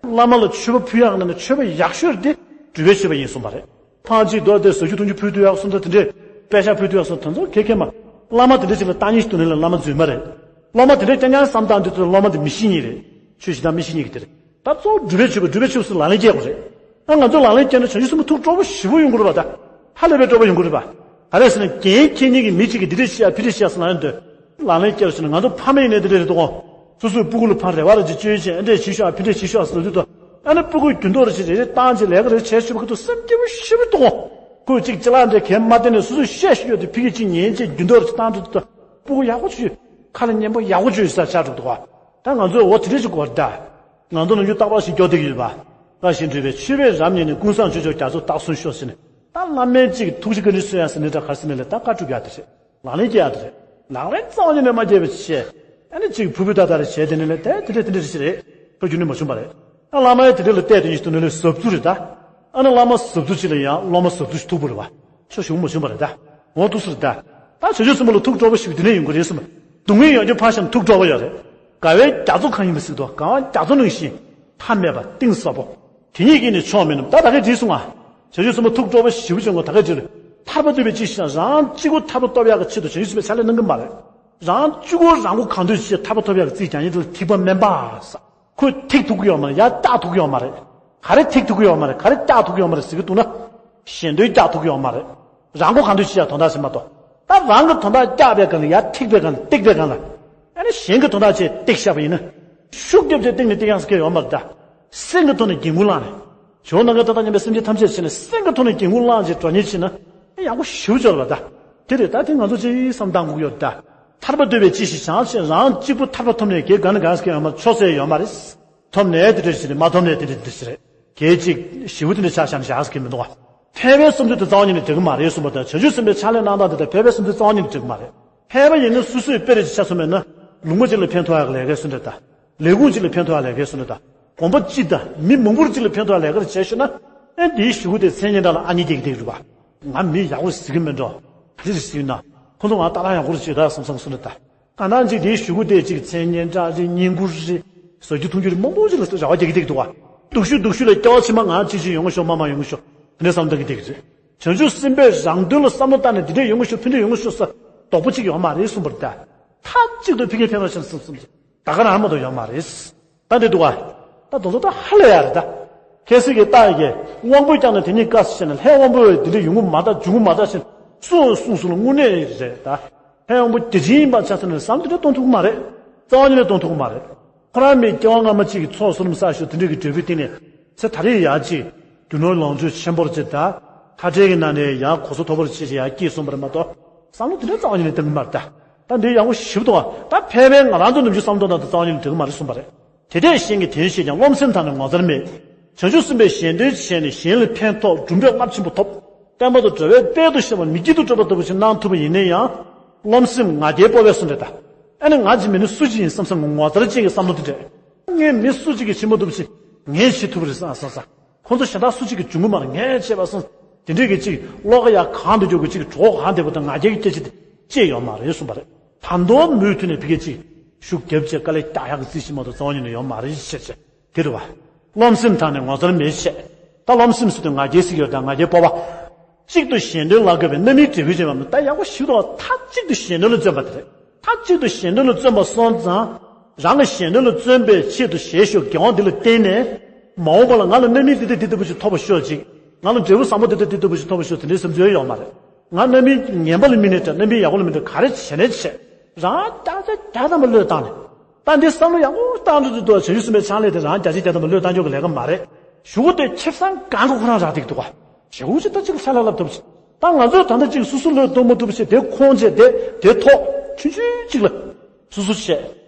བླ་མ་ལ་མཆོད་པ་ཕུལ་ཡག་ནང་ནས་མཆོད་པ་ཡག་ཤོས་དེ་སྒྲུབ་པའི་མཆོད་པ་ཡིན་གསུངས་པ་རེད། ཕར་ཅིག་འདུག་ཨ། དེ་ཟ་རྒྱུ་འཐུང་རྒྱུ་ཕུལ་དུ་ཡག་གསུངས་དང་དེ་འདྲས། པད་ཤག་ཕུལ་དུ་ཡག་གསུངས་དེ་ཚོ་ཁེ་ཁེ་མ། བླ་མ་དེ་འདྲས་ཅིག་ལ་བརྟག་གཉིས་ཤིག་འདུག་ནས་ལ་བླ་མ་རྫུན་མ་རེད། སློབ་མ་དེ་འདྲས་རྐྱང་རྐྱང་བསམ་བཏང་དུས་ཚོད་སློབ་མ་དེ་མི་ཤེས་ཉིད་རེད། ཆོས་གཞན་དག་མི་ཤེས་ཉིད་ཀྱི་དེ་རེད། ད་གཙོ་བོ་སྒྲུབ་པའི་མཆོད་པ། སྒྲུབ་པའི་མཆོད་པ་སུ་ལག་ལེན་སྐྱེལ་དགོས་རེད། ཨ་ང་ཚོ་ལག་ལེན་སྐྱེལ་ན་བྱང་ཆུབ་སེམས་དཔའ་ཐུགས་སྤྲོ་པོ་ཞེ་པོ་ཡོང་གི་རེད་པ། ད་ཧ་ལས་པའི་སྤྲོ་པོ་ཡོང་གི་རེད་པ། ག་རེ་ཟེར་ན་རྒན་ཁྱེད་གཉིས་ཀྱིས་མི་གཅིག་གིས་འདི་འདྲས་བྱས་ཡ་ཕི་འདྲས་བྱས་ཡ་ཟེར་ལབ་ཡོང་དུས། ལག་ལེན་སྐྱེལ་ཟེར་ན་ང་ཚོ་ཕ་མ་ཡིན་ནའི་འདི་འདྲས་རེད་དོ། སོ་སོའི་སྤུ་གུ་ལ་ཕར་རེ་བ་རེ་ཅིག་བཅོལ་བྱས་ཨ་འདྲས་བྱེད་ཤོག་ཨ་ཕི་འདྲས་བྱེད་ཤོག་ཟེར་ལབ་དུས་དོ། ཨ་ནི་སྤུ་གུས་རྒྱུ་ནོར་རེ་ཅིག་རེ་རེ་བཏང་བྱས་ལས་ཀ་རེ་བྱས་ཆོག་པ་ཁ་ཐུག་སེམས་སྐྱིད་པོ་ཞེ་པོ་འདུག་ཁོས་གཅིག་ཅི་ལག་འདྲས་གས་མ་བསྟན་ནས་སོ་སོས་བཤད་ཤེས་ཡོད་དུས་ཕི་གིས་གཅིག་ཉན་བྱས་རྒྱུ་ནོར་རེ་ཅིག་བཏང་དུས་དོ། སྤུ་གུ་ཡག་པོ་བྱོས། ཁ་ལ་སྙན་པོ་ཡག་པོ་བྱོས་ཟེར་ཆགས་འགྲོ་འདུག་ག་ད་ང་ཚོས་འོ་དེ་འདྲས་ཅིག་དགོས་རེད་ད། ང་ཚོ་ནམ་རྒྱུན་རྟག་པར་ཞིག་སྐྱོར་བསྡད་ཀྱི་ཡོད་པ། བཀའ་བཞིན་སྒྲུབ་པའི་མཆོད་པས་རབ་མཉེས་ནས། ཀུན་བཟང་སྤྱོད་མཆོག་རྒྱ་མཚོ་རྟག་བཟུང་ཤོག་ཟེར་ནས། ད་བླ་མས་ཅིག་ཐུགས་རྗེ་བཀའ་དྲིན་གསོ་ཡ་ཟེར་ནས་འདྲ་ག་རེ་ཟེར་ནས་ལས་ད་བཀའ་སྒྲུབ་ཡ་དེ་རེད། ལག་ལེན་རྩ་བ་ཉིད་ནས་མ་བརྒྱབ་པ་བྱས། ཨ་ནི་ཅིག་ཕུར་བུ་ཏག་ཏག་རེ་བྱས་དེ་ནས་ལས་ད་དེ་འདྲ་དེ་འདྲ་རེ་ཞིག་རེད། ཁོ་རྒྱུན་ནས་མ་བྱུང་བ་རེད། ད་བླ་མ་ཡ་དེ་འདྲ་ལ་བལྟས་དེ་ཉིད་དུ་ནས་ལས་ཟབ་ཚུལ་རེད་ད། ཨ་ནི་བླ་མ་ཟབ་ཚུལ་ཅིག་ལ་ཡང་སློབ་མ་ཟབ་ཚུལ་ཞིག་ཐུག་པ་རེད་བ། ཆོ་ཞུགས་མ་བྱུང་བ་རེད་ད། འོ་ཐུག་སུ་རེད་ད། ད་བྱང་ཆུབ་སེམས་དཔའ་ལ་ཐུགས་སྤྲོ་པོ་ཞིག་དེ་ནས་ཡོང་གི་རེད་གསུངས། སྡུག་བསྔལ་ཡོང་རྒྱུ་ཕར་བཞག་ན་ཐུགས་སྤྲོ་པོ་ཡོད་རེད། དགའ་བའི་རྒྱ་མཚོ་གང་ཡིན་པ་ཟེར་དོ། དགའ་བ་རྒྱ་མཚོ་ནང་བཞིན། མཐའ་མེད་པ་གཏིང་ཟབ་པོ། དེ་ཉིད་ཀྱིས་ནི་ཆོག་མིན་ནམ། ད་ད་གས་བྲིས་སོང་ང་། བྱང་ཆུབ་སེམས་དཔའ་ཐུགས་སྤྲོ་པོ་ཞེ་པོ་བྱུང་གོ་ད་གས་བྲིས་རེད། ཐར་པ་ཐོབ་པའི་ཅི་ཞིག་རང་གཅིག་པུ་ཐར་པ་ཐོབ་ཡག་གི་ཆེད་དུ་བྱང་ཆུབ་སེམས་དཔའི་ཕྱག་ལས་གནང་གི་མ་རེད། རང་གཅིག་པུ་རང་མགོ་གང་ཐོན་བྱས་ཐར་པ་ཐོབ་ཡག་གི་རྩིས་རྒྱག་ཉིན་དེ་ལ་ཐེག་པ་དམན་པ་ཟེར། ཁོས་ཐེག་ཐུབ་ཀྱི་ཡོད་མ་རེད། ཡར་བཀྱག་ཐུབ་ཀྱི་ཡོད་མ་རེད། ག་རེ་ཐེག་ཐུབ་ཀྱི་ཡོད་མ་རེད། ག་རེ་བཀྱག་ཐུབ་ཀྱི་ཡོད་མ་རེད་ཟེར་གྱི་འདུག་ན། གཞན་དོན་བཀྱག་ཐུབ་ཀྱི་ཡོད་མ་རེད། རང་མགོ་གང་ཐོན་བྱེད་ཡ་དོན་དག་ཞིག་མ་གཏོགས། ད་རང་གི་དོན་དག་བཀྱག་པའི་སྒང་ལ་ཡར་ཐེག་པའི་སྒང་ལ་བཏེག་པའི་སྒང་ལ། ཨ་ནི་གཞན་གྱི་དོན་དག་ཆེད་བཏེག་བཞག་པ་ཡིན་ན། ཤུགས་རྒྱབ་བྱས་སྟེང་ནས་སྟེང་ཡང་སྐྱེ་ཡོད་མ་རེད་ད། སེམས་ཀྱི་ཐོག་ནས་འགན་ཁུར་བླངས་ནས། ཇོ་ནང་གི་ད་ལྟ་ཉམས་པའི་སེམས་ཅན་ཐམས་ཅད་བྱས་ནས་སེམས་ཀྱི་ཐོག་ནས་འགན་ཁུར་བླངས་བྱས་འགྲོ་ཉེན་བྱས་ན་ཡག་པོ་ཞེ་པོ་ཅིག་ཡོད་རེད་པ་ད། དེ་རེད་ད། དེ་ང་ཚོ་ཅིག་བསམ་བཏང་དགོས་ཀྱི་ཡོད་རེད་ད། ཐར་པ་འདོད་པས་ཅི་ཞིག་བྱ་ཞེས། རང་གཅིག་པུ་ཐར་པ་ཐོབ་ནས་དགེ་ག་ནས་ག་ཟེར་མཁན་ཡོད་མ་རེད། ཆོས་ཟེར་ཡོད་མ་རེད། ཐོབ་ནས་དེ་འདྲ་ཞིག་རེད། མ་ཐོབ་ནས་དེ་འདྲ་འདི་ཞིག་རེད། གལ་ཅིག་ཞེ་པོ་དེ་འདྲ་ཆགས་བཞག་ནས་བཞག་ཟེར་གྱི་མི་འདུག་བ། ཕལ་པའི་བསམ་ཚུལ་དེ་རྩ་བ་ཉིད་ནས་འགྲིག་གི་མ་རེད་གསུངས་པ་དང་། བྱང་ཆུབ་སེམས་དཔའི་ཕྱག་ལས་གནང་སྟངས་དེ་དང་ཕལ་པའི་བསམ་ཚུལ་རྩ་བ་ཉིད་ནས་འགྲིག་གི་མ་རེད། ཕལ་པ་ཡིན་ན་སོ་སོས་དཔེ་རེ་ཅིག་ཆ་མཚོན་པ་ཡིན་ན། ལུང་པ་ཅིག་ལ་ཕན་ཐོགས་ཡག་གི་ལས་ཀ་བཟོ་འདྲ་དང་། ལས་ཁུངས་ཅིག་ལ་ཕན་ཐོགས་ཡག་ལས་ཀ་བཟོ་འདྲ་དང་། དགོན་པ་གཅིག་དང་མི་མང་པོར་གཅིག་ལ་ཕན་ཐོགས་ཡག་ལས་ཀ་རེ་བྱས་ཤོར་ན། ཨེ་འདིའི་གཞུག་གུ་དེ་མཚན་སྙན་གྲགས་ལ་ཨ་ནི་སྐྱེ་གི་འདུག་རེད་པ། ང་མི་ཡག་པོ་ཟེར་གྱི་མེད་འགྲོ། ག་རེ་ཟེར་ན། ཁོང་ཚོ་ང་ལྟ་རང་ཡག་པོ་རེ་བྱེད་ད་བསམ་བསམ་བཟོ་འདྲ་དང་། གང་ལྟར་ཅིག་དེའི་གཞུག་གུ་དེ་ཅིག་མཚན་སྙན་གྲགས་རེད། བསྙེན་བཀུར་རེད། བཟོ་རྒྱུ་འཐུང་རྒྱུ་རེད། མང་པོ་ཅིག་ལ་རེ་བ་རྒྱག་གི་འདུག་བ། སྡུག་ཤོས་སྡུག་ཤོས་ལ་སྐྱེ་བ་ཕྱི་མ་ང་ཅིག་ཅིག་ཡོང་གི་ཤོག་མ་མ་ཡོང་གི་ཤོག་དེ་འདྲ་བསམ་བཏང་གི་འདུག་རེད། བྱང་ཆུབ་སེམས་དཔས་རང་དོན་ལ་བསམ་བློ་བཏང་ནས་འདི་འདྲས་ཡོང་གི་ཤོག་ཕན་ཐོགས་ཡོང་གི་ཤོག་ཟེར་དོགས་པ་ཅིག་ཡོད་མ་རེད་གསུངས་པ་རེད་ད། མཐའ་གཅིག་ཏུ་ཕ་གིར་ཕན་པ་བྱུང་སོང་བསམ་གྱི། ད་ག་རང་མ་གཏོགས་ཡོད་མ་རེད། ད་འདི་འདུག་ག་ད་དེ་ཚོ་ད་ཧ་ལས་ཡ་རེད་ད། ཁྱེད་ཚོས་ཀྱི་རྟགས་ཀྱི་དབང་པོས་ཀྱང་ནི་དེ་ཉིད་དཀའ་ཟེར་བྱས་ནས། ལྷའི་དབང་པོས་འདི་འདྲ་ཡོང་གི་མ་རེད། འབྱུང་གི་མ་རེད་ཟེར་གསུངས་གསུངས་སོང་ལ་དངོས་གནས་རེད་ད། ལྷའི་དབང་པོ་བརྒྱ་བྱིན་ཡིན་པ་ཆ་ཚང་ནས་བསམ་བློ་དེ་འདྲ་གཏོང་ཐུབ་ཀྱི་མ་རེད། རྩ་བ་ཉིད་ནས་གཏོང་ཐུབ་ཀྱི་མ་རེད། ཁོ་རང་མི་སྐྱེ་བ་སྔ་མ་གཅིག་གི་ཚོགས་བསོད་ནམས་བསགས་ཤོག་དེ་འདྲ་གི་འབྲས་བུའི་སྟེང་ནས་ཚེ་ད་རེས་ཡར་གཅིག་རྒྱུ་ནོར་ལོངས་སྤྱོད་ཆེན་པོར་བྱེད་ད། མཐའ་བྲལ་གྱི་ནང་ནས་ཡང་གོ་ས་མཐོ་པོར་ཆེ་ཆེ་ཡར་སྐྱེས་སོང་བ་རེད་མ་གཏོགས། བསམ་བློ་དེ་འདྲ་རྩ་བ་ཉིད་ནས་གཏོང་གི་མ་རེད་ད། ད་འདི་ཡག་པོ་ཞེ་པོ་འདུག་བ། ད་ཕལ་པའི་ང་རང་ཚོ་ནམ་རྒྱུན་བསམ་བློ་གཏོང་སྟངས་དེ་རྩ་བ་ཉིད་ནས་འགྲིག་གི་མ་རེད་གསུངས་པ་རེད། དེ་འདྲས་གཞན་གྱིས་དོན་བྱེད་ཀྱང་། རློམ་སེམས་དང་ནི་ངོ་མཚར་མེད། བྱང་ཆུབ་སེམས་དཔས་གཞན་དོན་བྱས་ནས་གཞན་ལ་ཕན་ཐོགས། གྲུབ་འབྲས་རླབས་ཆེན་པོ་ཐོབ། བསྟན་པ་དང་འགྲོ་བའི་དཔལ་དུ་ཤོར་བ་མི་སྐྱིད་དུ་གྲོལ་བ་ལྟ་བུ་ཞིག་གནང་ཐུབ་པ་ཡིན་ན་ཡང་། རློམ་སེམས་ང་རྒྱལ་སྤོབས་པས་གསུངས་འདྲ་ད། ཨ་ནི་ང་ཅིག་མིན་ན་སུ་ཅིག་ཡིན་བསམ་བསམ་ངོ་མཚར་ཅན་གྱི་བསམ་བློ་དེ་འདྲས། ངས་མི་སུ་ཅིག་གི་ཕྱི་མ་གཏུབ་ཕྱིན་ངས་བྱེད་ཐུབ་པ་རེད་བསམ་བསམ་བསམ། ཁོང་ཚོ་གཞན་དག་སུ་གཅིག་གིས་འབྱུང་གི་མ་རེད། ངས་བྱས་པ་སོང་། དེ་འདྲས་ཀྱི་ཅིག་བློ་ཁ་ཡར་གང་དུ་འགྱོ་གི་ཅིག་གྲོགས་གང་དེ་པོ་དང་ང་རྒྱལ་གྱི་སྐད་ཆ་དེ་ཅི་ཡོད་མ་རེད་གསུངས་པ་རེད། ད་དུང་མུ་མཐུད་ནས་ཕ་གི་ཅིག་ཤུགས་རྒྱབ་བྱས་དཀའ་ལས་རྒྱག་ཡག་གི་རྩིས་ཤིག་མ་གཏོགས་རྩ་བ་ཉིད་ནས་ཡོད་མ་རེད་ཟེར་བྱས་དེ་རེད་བ། རློམ་སེམས་དང་ནི་ངོ་མཚར་མེད་བྱས། ད་རློམ་སེམས་ཟེར་དུས་ང་རྒྱལ་ཟེར་གྱི་ཡོད་ད། ང་རྒྱལ་སྤོབས་པ། གཅིག་ཏུ་གཞན་དོན་ལ་དགའ་བའི་རྣམ་སྨིན་འབྲས་བུ་ཅན་པ་མིན། ད་ཡག་པོ་ཞིག་འདུག་བ། མཐའ་གཅིག་ཏུ་གཞན་དོན་ལ་བརྩོན་པ་དེ་རེད། མཐའ་གཅིག་ཏུ་གཞན་དོན་ལ་བརྩོན་པ་སོང་ཙང་། རང་གི་གཞན་དོན་ལ་བརྩོན་པའི་ཆེད་དུ་བཞེས་ཤོག་དགེ་བ་འདི་ལ་བརྟེན་ནས། མ་འོངས་པ་ལ་ང་ལ་རྣམ་སྨིན་འདི་དང་འདི་ལྟ་བུ་ཞིག་ཐོབ་པར་ཤོག་ཅིག་ང་ལ་འབྲས་བུ་བཟང་པོ་འདི་དང་འདི་ལྟ་བུ་ཞིག་ཐོབ་པར་ཤོག་དེ་འདྲའི་བསམ་ཚུལ་ཡོད་མ་རེད། ང་རྣམ་སྨིན་ངན་པ་ལ་སྨིན་ནའི་འདྲ། རྣམ་སྨིན་ཡག་པོ་ལ་སྨིན་ནའི་འདྲ། ག་རེ་བྱས་ནའི་བྱས། རང་བརྒྱ་ཆ་བརྒྱ་ཐམ་པ་བློས་བཏང་ནས། ད་འདི་བསམ་བློ་ཡག་པོ་བཏང་འགྲོ་དུས་དུ་བྱང་ཆུབ་སེམས་དཔའི་ཕྱག་ལས་དེ་རང་བརྒྱ་ཆ་བརྒྱ་ཐམ་པ་བློས་བཏང་ཆོག་གི་ལས་ཀ་མ་རེད། གཞུག་གུ་དེ་ཁེ་བཟང་གང་གི་ཁོ་རང་རག་བསྡད་ཀྱི་འདུག་ག་ཞེ་པོ་ཅིག་ད་ཅིག་ལ་ལབ་ཐུབ་ཅིག་ད་ང་ཚོས་ད་ལྟ་ཅིག་སོ་སོ་བློས་གཏོང་མ་ཐུབ་ཅིག་དེ་ཁོང་བྱས་དེ་དེ་ཐོག་ཆུང་ཆུང་ཅིག་ལ། སོ་སོ་བྱས།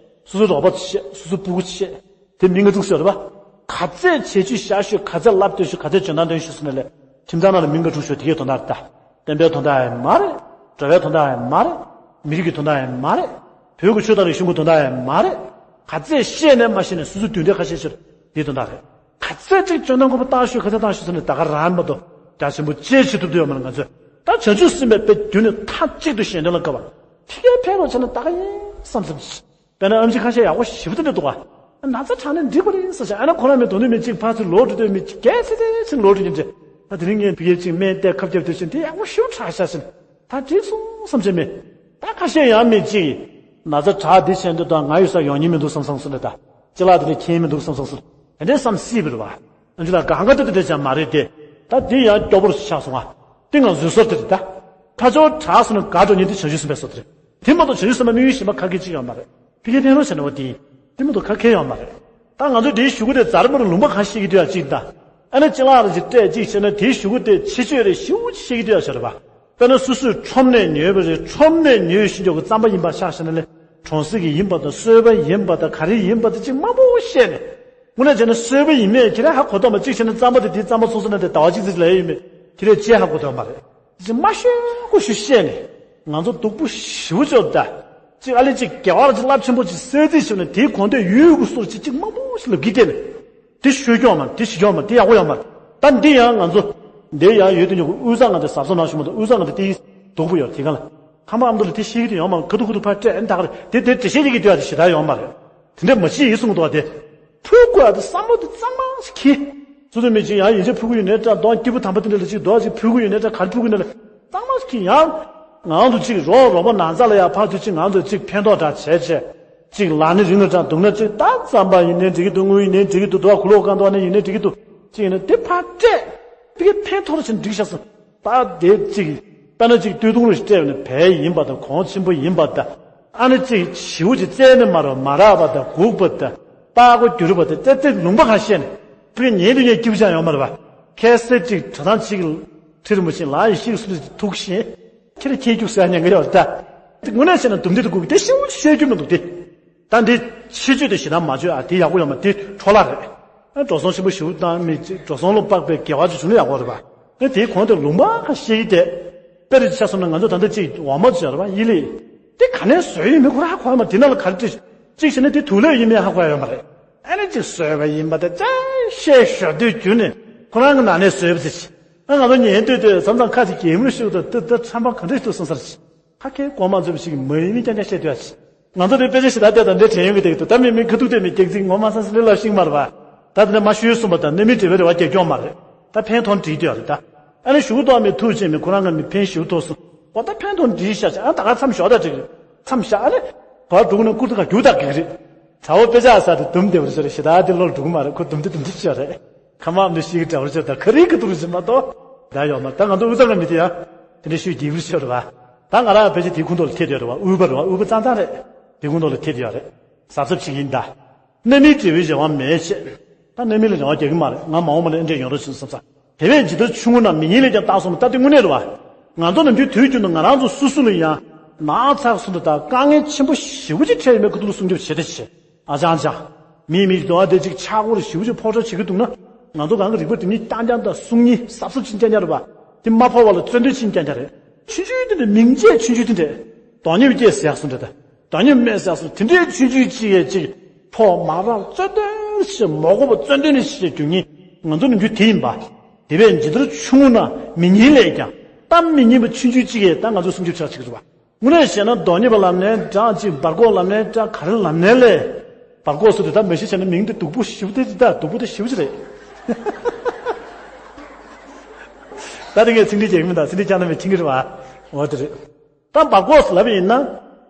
སོ་སོ་རོགས་པ་བྱས། སོ་སོ་ཕྲུ་གུ་བྱས། དེ་མི་ང་ཚོ་ཟེར་བ། ག་ཚད་བྱས་རྗེས་བཞག་ཤོག་ག་ཚད་ལབ་སྟེར་ཤོག་ག་ཚད་འཇོན་ཐང་འདོན་ཤོག་ཟེར་ནས་ལས། ཁྱིམ་ཚང་ནང་ལ་མི་འགའ་འཁྲུག་ཤོག་དེ་གའི་དོན་དག་རེད་ད། བསྟན་པའི་དོན་དག་ཡང་མ་རེད། གྲྭ་བའི་དོན་དག་ཡང་མ་རེད། མི་རིགས་ཀྱི་དོན་དག་ཡང་མ་རེད། བོད་ཀྱི་ཆོས་དང་རིག་གཞུང་གི་དོན་དག་ཡང་མ་རེད། ག་ཚད་ཤེས་ནས་མ་ཤེས་ནས་སོ་སོ་དུས་འདྲ་ཁ་ཤས་ཤིག་དེའི་དོན་དག་རེད། ག་ཚད་ཅིག་འཇོན་ཐང་དགོས་པ་བཏང་ཤོག་ག་ཚད་བཏང་ཤོག་ཟེར་ནས་ད་ག་རང་མ་གཏོགས་རྒྱ་ཆེན་པོ་ཅིག་བྱེད་ཐུབ་ཀྱི་ཡོད་མ་རེད། ང་ཚོས་ད་བྱང་ཆུབ་སེམས་དཔའི་དཔེ་བརྒྱུད་ནས་མཐའ་གཅིག་ཏུ་གཞན་དོན་ལ་དགའ་བ། ཕ་གིར་ཕན་པར་བྱས་ན་ད་ག་ཡིན་བསམ་བསམ་ཞིག་དཔེར་ན་ཨེམ་ཆི་ཁ་ཤས་ཡག་པོ་ཞེ་པོ་ཅིག་འདུག་ག་ན་ཚ་དྲགས་ནས་འགྲིག་པ་རེད་ཟེར་བྱས། ཨ་ནི་ཁོ་རང་མི་དོ་ནུས་མེད་ཅིག་ཕར་ཚུར་ལོག་འགྲོ་འདོད་མེད་ཅིག་རྒྱལ་ཚེ་ཚེ་ཕྱིན་ལོག་འགྲོ་མཁན་འདྲ། ད་དེ་རིང་ངས་ཕ་གིར་ཅིག་སྨན་བལྟས་ཁབ་བརྒྱབ་དུས་ཕྱིན་དེ་ཡག་པོ་ཞེ་པོ་དྲག་ཤག་ཟེར། ད་འགྲིག་སོང་བསམ་བྱས་མེད། ད་ཁ་ཤས་ཡང་མི་གཅིག་ན་ཚ་དྲག་འདི་བྱས་འདུག་ད་ང་ཡོད་ས་ཡོང་ཉེན་མི་འདུག་བསམ་བསམ་སོང་ནས་ད་ཅི་ལག་དེ་འདྲ་ཁྱེར་མི་འདུག་བསམ་བསམ་སོང་། དེ་འདྲའི་བསམ་སྲིད་པ་རེད་བ། ཨ་ཅི་ལགས་གང་ག་དེ་དེ་འདྲ་ཅང་མ་རེད་དེ། ད་འདི་ཡང་སྐྱོ་པོར་ཆགས་སོང་ང་། འདི་ང་བཟོད་སྲོལ་དེ་རེད་ད། ཁ་ཕྱོགས་དྲག་སོང་ན་དགའ་འགྲོ་ཉེན་དེ་བྱང་ཆུབ་སེམས་དཔའི་བཟོ་དེ་རེད། དེ་མ་གཏོགས་བྱང་ཆུབ་སེམས་དཔའ་དམིགས་ཡུལ་གཞན་པ་ག་གེ་ཅིག་ཡོད་མ་རེད། ཕ་གིར་ཕན་རོགས་བྱས་ན་བ་དེ་ཡིན། དེ་མ་གཏོགས་ག་གེ་ཡོད་མ་རེད། ད་ང་ཚོ་འདིའི་གཞུག་གུ་དེ་རྫ་རི་མ་རུ་ལུང་པ་གང་ཤེས་ཀྱི་འདུག་ཡ་གཅིག་ད། ཨ་ནི་ཅི་ལག་རེ་ཅིག་སྤྲད་ཅིག་བྱས་ན་དེའི་གཞུག་གུ་དེ་ཕྱི་ཆོས་རེ་ཞེ་པོ་ཅིག་ཤེས་ཀྱི་འདུག་ཡ་ཞོར་བ། དཔེར་ན་སོ་སོས་ཁྲོམ་ནས་ཉོས་པ་རེད། ཁྲོམ་ནས་ཉོས་ཤིང་འཇོག་གི་རྩམ་པ་ཡིན་པ་ཆ་བཞག་ན་ལས། གྲོང་གསེབ་ཀྱི་ཡིན་པ་དང་སོས་པ་ཡིན་པ་དང་ག་རེ་ཡིན་པ་དང་ཅིག་མང་པོ་བཤད་ནས། དངོས་གནས་བྱས་ན་སོས་པ་ཡིན་མེད་ཁྱེད་རང་ཧ་གོ་ཐུབ་མ། གཅིག་བྱས་ན་རྩམ་པ་དེ་དེའི་རྩམ་པ་ཚོང་ས་ན་དེ་ཟླ་བ་གཅིག་ཙམ་ལས་ཡོད་མེད་ཁྱེད་རང་ཅི་ཧ་གོ་ཐུབ་མ་རེད། ཅིག་མ་ཤོད་ཁུ་ཤུ་བཤད་ནས། ང་ཚོ་སྡུག་པོ་ཞེ་པོ་ཅིག་ད། ཅིག་ཨ་ལས་ཅིག་དགེ་བ་ཅིག་རླབས་ཆེན་པོ་ཅིག་གསལ་རྩིས་བྱས་ནས་དེའི་གོང་དེ་ཡོད་དགུ་སོར་ཅིག་ཅིག་མང་པོ་ཞིག་ལབ་ཀྱི་བསྡད་ནས། དེ་ཤོད་ཀྱོག་མ་དེ་ཞིག་ཀྱོག་མ་དེ་ཡག་པོ་ཡོད་མ་རེད། ད་འདི་ཡང་ང་ཚོ་འདི་ཡང་ཡོད་དུ་ཉོ་གི་དབུས་གཙང་ང་དེ་ཟབ་ས་ནང་ཞུ་མ་གཏོགས་དབུས་གཙང་ང་དེ་དེ་སྡུག་པོ་ཡོད་དེ་ག་ལ། ཁམས་པ་ཨ་མདོ་ལ་དེ་ཤེས་ཀྱི་དེ་ཡོད་མ་རེད། ཁ་ཐུག་ཁུ་ཐུག་ཕར་སྤྲད་ཨན་ད་ག་རེད་དེ་དེ་འགྲེལ་བཤད་ཀྱི་དེ་ཡ་དེ་ཞེ་དྲག་ཡོད་མ་རེད། དེ་འདྲ་མ་བྱེད་ཡིན་གསུངས་འདུག་བ་དེ། ཕུལ་དགོས་ཡ་དེ་བསམ་བློ་དེ་གཙང་མ་ཞིག་གྱིས། སོ་སོ་མི་གཅིག་ཡང་ཡིན་ཆད་ཕུལ་གི་ཡོད་ནའི་འདྲ་གདོང་སྐྱིད་པོ་དམ་པ་དེ་འདྲ་ལ་ཅིག་རྡོ་ཅིག་ཕུལ་གི་ཡོད་ནའི་འདྲ་ག་རེ་ཕུལ་གི་ཡོད་ནའི་གཙང་མ་ཞིག་གྱིས། ཡང་ངང་དུ་ཅིག་རོགས་རོགས་པ་ནང་ཚ་ལ་ཡ་ཕར་ཚུར་ཅིག་ངང་དུ་ཅིག་ཕན་ཐོགས་འདྲ་བྱས་བྱས། ཅིག་ལ་ནི་རིང་ལ་འདྲ་འདུག་ན་ཅིག་ད་རྩམ་པ་ཡིན་ནའི་འགྲིག་གི་འདུག་དངུལ་ཡིན་ནའི་འགྲིག་གི་འདུག་དོ་ཁུ་ལོ་གང་དོ་ནི་ཡིན་ནའི་འགྲིག་གི་འདུག་ཅིག་ཡིན་ན་དེ་ཕར་སྤྲད། དེ་གི་ཕན་ཐོགས་ར་ཕྱིན་འགྲིག་ཤག་སོང་། ད་དེ་གཅིག་དཔེར་ན་གཅིག་སྟོད་ཐུང་རུ་སྤྲད་ནས་བལ་ཡིན་པ་དང་གོང་ཆེན་པོ་ཡིན་པ་དང་། ཨ་ནི་གཅིག་བྱིའུ་གཅིག་རྩད་ནས་མ་རོ་མ་རག་པ་དང་སྒུག་པ་དང་ པགས་ཀོ་བསྒྱུར་བ་དེ་ཏེ་ཏེ་ལུང་པ་གང་བཤད་ནས་ཕུལ་ཉེ་དུ་ཉེ་སྐྱིབ་ཅང་ཡོད་མ་རེད་པ། ཁ་སེ་ཅིག་གྲ་ཐང་ཅིག་ཁྲི་རིན་པོ་ཆེ་ལ་ཡི་ཤིག་སུ་ཐུག་ཤེས་ཁྱེད་ཁྱེད་སྐྱུག་ཟེར་ཉན་གི་ཡོད་རེད་ད། དེ་དངོས་གནས་བཤད་ན་དུམ་དེ་དུ་སྒུག་དེ་ཤིང་བཤད་རྒྱུ་མི་འདུག་དེ། ད་འདི་ཕྱི་ཆོས་དེ་ཞེ་དྲག་མ་བརྗོད་ཨ། དེ་ཡག་པོ་ཡོད་མ་དེ་འཕྲོ་བརླག་རེད། ཨ་འགྲོ་སོང་ཆེན་པོ་ཞིག་བཏང་མི་འགྲོ་སོང་ལ་དཔག་པའི་དགེ་བ་ཅིག་བྱུང་ན་ཡག་པོ་རེད་པ། ཨ་དེའི་གོང་དེ་ལུང་པ་ཁ་ཤས་ཀྱིས་དེ། དཔེར་ཆ་བཞག་ན་ང་ཚོ་ད་ལྟ་ཅིག་འོ་མ་བརྗོད་རེད་པ་ཡི་ལི། དེ་ག་ནས་བཟོས་ཡོད་མེད་ཁོ་རང་ཧ་གོ་ཡོད་མ་རེད། དེ་ནང་ལ་ག་རེ་བྲིས་གཅིག་བྱས་ན་དེ་དུག་ལོག་ཡིན་མེད་ཧ་གོ་ཡོད་མ་རེད། ཨ་ནི་ཅིག་བཟོས་པ་ཡིན་པ་དེ་ཅང་ཤེས་ཞོར་དུས་རྒྱུ་ནས་ཁོ་རང་གི་ནང་ནས་བཟོས་པ་ཅིག་ཨ་ང་ཚོ་ཉན་དུས་དེ་མཚམས་མཚམས་ཁ་ཅིག་གད་མོ་ཤོར་དུས་དེ་དེ་ཁྲམ་པ་ག་འདྲ་ཞིག་འདུག་བསམ་ས་རེད། ཁ་སྐད་གོ་མ་ཚོད་པ་ཞིག་མ་ཡིན་མིན་རྐྱང་རྐྱང་བཤད་དུས་ཨ་ཅི། ང་ཚོ་དེ་དཔེ་ཆ་ཞིག་ད་ལྟ་དང་འདྲེ་དྲན་ཡོང་གི་དེ་དུ་ད་མི་མི་ཁ་ཐུག་དེ་མི་སྐྱག་རྫུན་ངོ་མ་ས་ས་ལེ་ལ་ཤིང་མར་བ། ད་དེ་ནས་མ་ཤོད་གསུངས་པ་དང་གནད་མི་འབྲེལ་བའི་རེ་བ་རྒྱག་སྐྱོང་མ་རེད། ད་ཕན་ཐོགས་འདྲིས་དུས་ཨ་རེད་ད། ཨ་ནི་ཞུ་གཏོགས་མི་ཐུག་ཅེས་མི་ཁོ་རང་ང་མི་ཕན་ཞུ་ཐོགས་སོང་། འོ་ད་ཕན་ཐོགས་འདྲིས་ཤག་ཅེ་ཨ་ད་ག་མཚམས་ཞོག་ད་ཅིག་མཚམས་ཞག་ཨ་ནི། གོ་འགྲོ་གི་ན་བསྐུར་ད་ག་རྒྱུག་ད་གི་རེད། དྲ་བོ་དཔེ་ཆ་ས་དེ་དུམ་དེ་བར་ཟེར་ཞེ་ད་དེ་ལོར་འགྲོ་གི་མ་རེད། ཁོ་དུམ་དེ་དུམ་དེ་ཤོར་རེད། ཁ་མ་འདི་ཤིག་གི་འདྲ་བོར་ཆེ་ད་ཁ་རིག་གི་ཏུ་རུ་ཟིན་མ་གཏོགས། ད་ཡོད་མ་ད་ང་ཚོ་དབུས་གཙང་གི་མི་དེ་ཡང་། དེ་འདྲ་ཤོད་རྒྱས་པར་ཤོད་རེད་བ། ད་ང་རང་ཕལ་ཆེར་དེའི་ཁོངས་གཏོགས་ལ་ཐེབས་ཡོད་རེད་བ། དབུས་པ་རེད་བ། དབུས་པ་གཙང་གཙང་རེད། དེའི་ཁོངས་གཏོགས་ལ་ཐེབས་ཡོད་རེད། གཟབ་གཟབ་བྱེད་ཀྱི་ཡིན་ད། གནད་མིན་འབྲེལ་བའི་རེ་བ་མེད་ཅེས། ད་གནད་མིན་ལ་རེ་བ་རྒྱག་གི་མ་རེད། ང་མ་འོངས་པ་ལ་ཨེ་འདྲས་ཡོང་རོགས་བྱེད་བསམ་ས། དེ་བས་ཇི་ལྟར་ཆུང་ངུ་ན་མི་ཉིད་ལས་ཀྱང་ལྟ་སོང་ན་ད་དེ་དངོས་གནས་རེད་བ། ང་ཚོ་ནམ་རྒྱུན་དུས་རྒྱུན་དུ་ང་རང་ཚོ་སོ་སོ་ལ་ཡང་ནག་ཚགས་སུ་འདུག་ད་དཀའ་ངལ་ཆེན་པོ་ཞེ་པོ་ཅིག་འཕྲད་ཡོད་མེད་ཁོ་ཐུག་ལ་སྲུང་སྐྱོབ་བྱེད་དེ་བྱེད། ཨ་ཅང་ཅང་། མིའི་མིག་གདོང་བ་དེ་ཅིག་ཆག་སྒོ་རུ་ཞིབ་ཅིག་ཕོག་ཐུག་བྱེད་ཀྱི་འདུག་ན། ང་ཚོ་གང་གི་རིག་པ་དེ་ཉིད་རྐྱང་རྐྱང་དང་གསུང་ཉིད་གཟབ་གཟབ་ཕྱིན་རྐྱང་རྐྱང་རེད་པ། དེ་མ་ཕོག་པ་ལ་བཙོན་དོན་ཕྱིན་རྐྱང་རྐྱང་རེད། ཆུང་ཆུང་དེ་འདྲ་མིང་བརྗེད་ཆུང་ཆུང་དེ་འདྲ། དོན་གཉེར་བསྐྱེད་ཟེར་ཡག་སོང་འདྲ་ད། དོན་གཉེར་མེད་ཟེར་ཡག་སོང་དེ་འདྲའི་ཆུང་ཆུང་ཅིག་ཡས་ཅིག་ཕོག་མ་རག་བཙོན་དོན་ཞེས་མ་གོ་བ་བཙོན་དོན་ནི་ཞེས་རྒྱུ་ཉིད་ང་ཚོ་ནམ་རྒྱུན་དེ་ཡིན་པ། དེ་བས་ཇི་ལྟར་ཆུང་ངུ་ན་མི་ཉིད་ལས་ཀྱང་གཏམ་མི་ཉན་པ་ཆུང་ཆུང་ཅིག་ཡས་ད་ང་ཚོ་སྲུང་སྐྱོབ་བྱ་ཆེད་ཀྱི་རེད་པ། དངོས་གནས་བཤད་ན་དོན་གཉེར་བ་ལབ་ནའི་འདྲ་ཅིག་བར་སྐོར་ལབ་ནའི་འདྲ་ག་རེ་ལབ་ནའི་ལས། བར་སྐོར་སུ་དེ་ད་མི་ཤེས་བྱས་ན་མིང་དེ་སྡུག་པོ་ཞེ་པོ་དེ་ཅིག་ད་སྡུག་པོ་དེ་ཞེ་པོ་ཅིག་རེད། ད་དེ་ངས་ཚིག་འགྲེལ་རྒྱག་གི་མིན་ད་ཚིག་འགྲེལ་རྒྱག་ན་མི་ཁྲིད་ཀྱི་རེད་བ། འོ་དེ་རེད། ད་བར་སྐོར་ལབ་ཡིན་ན།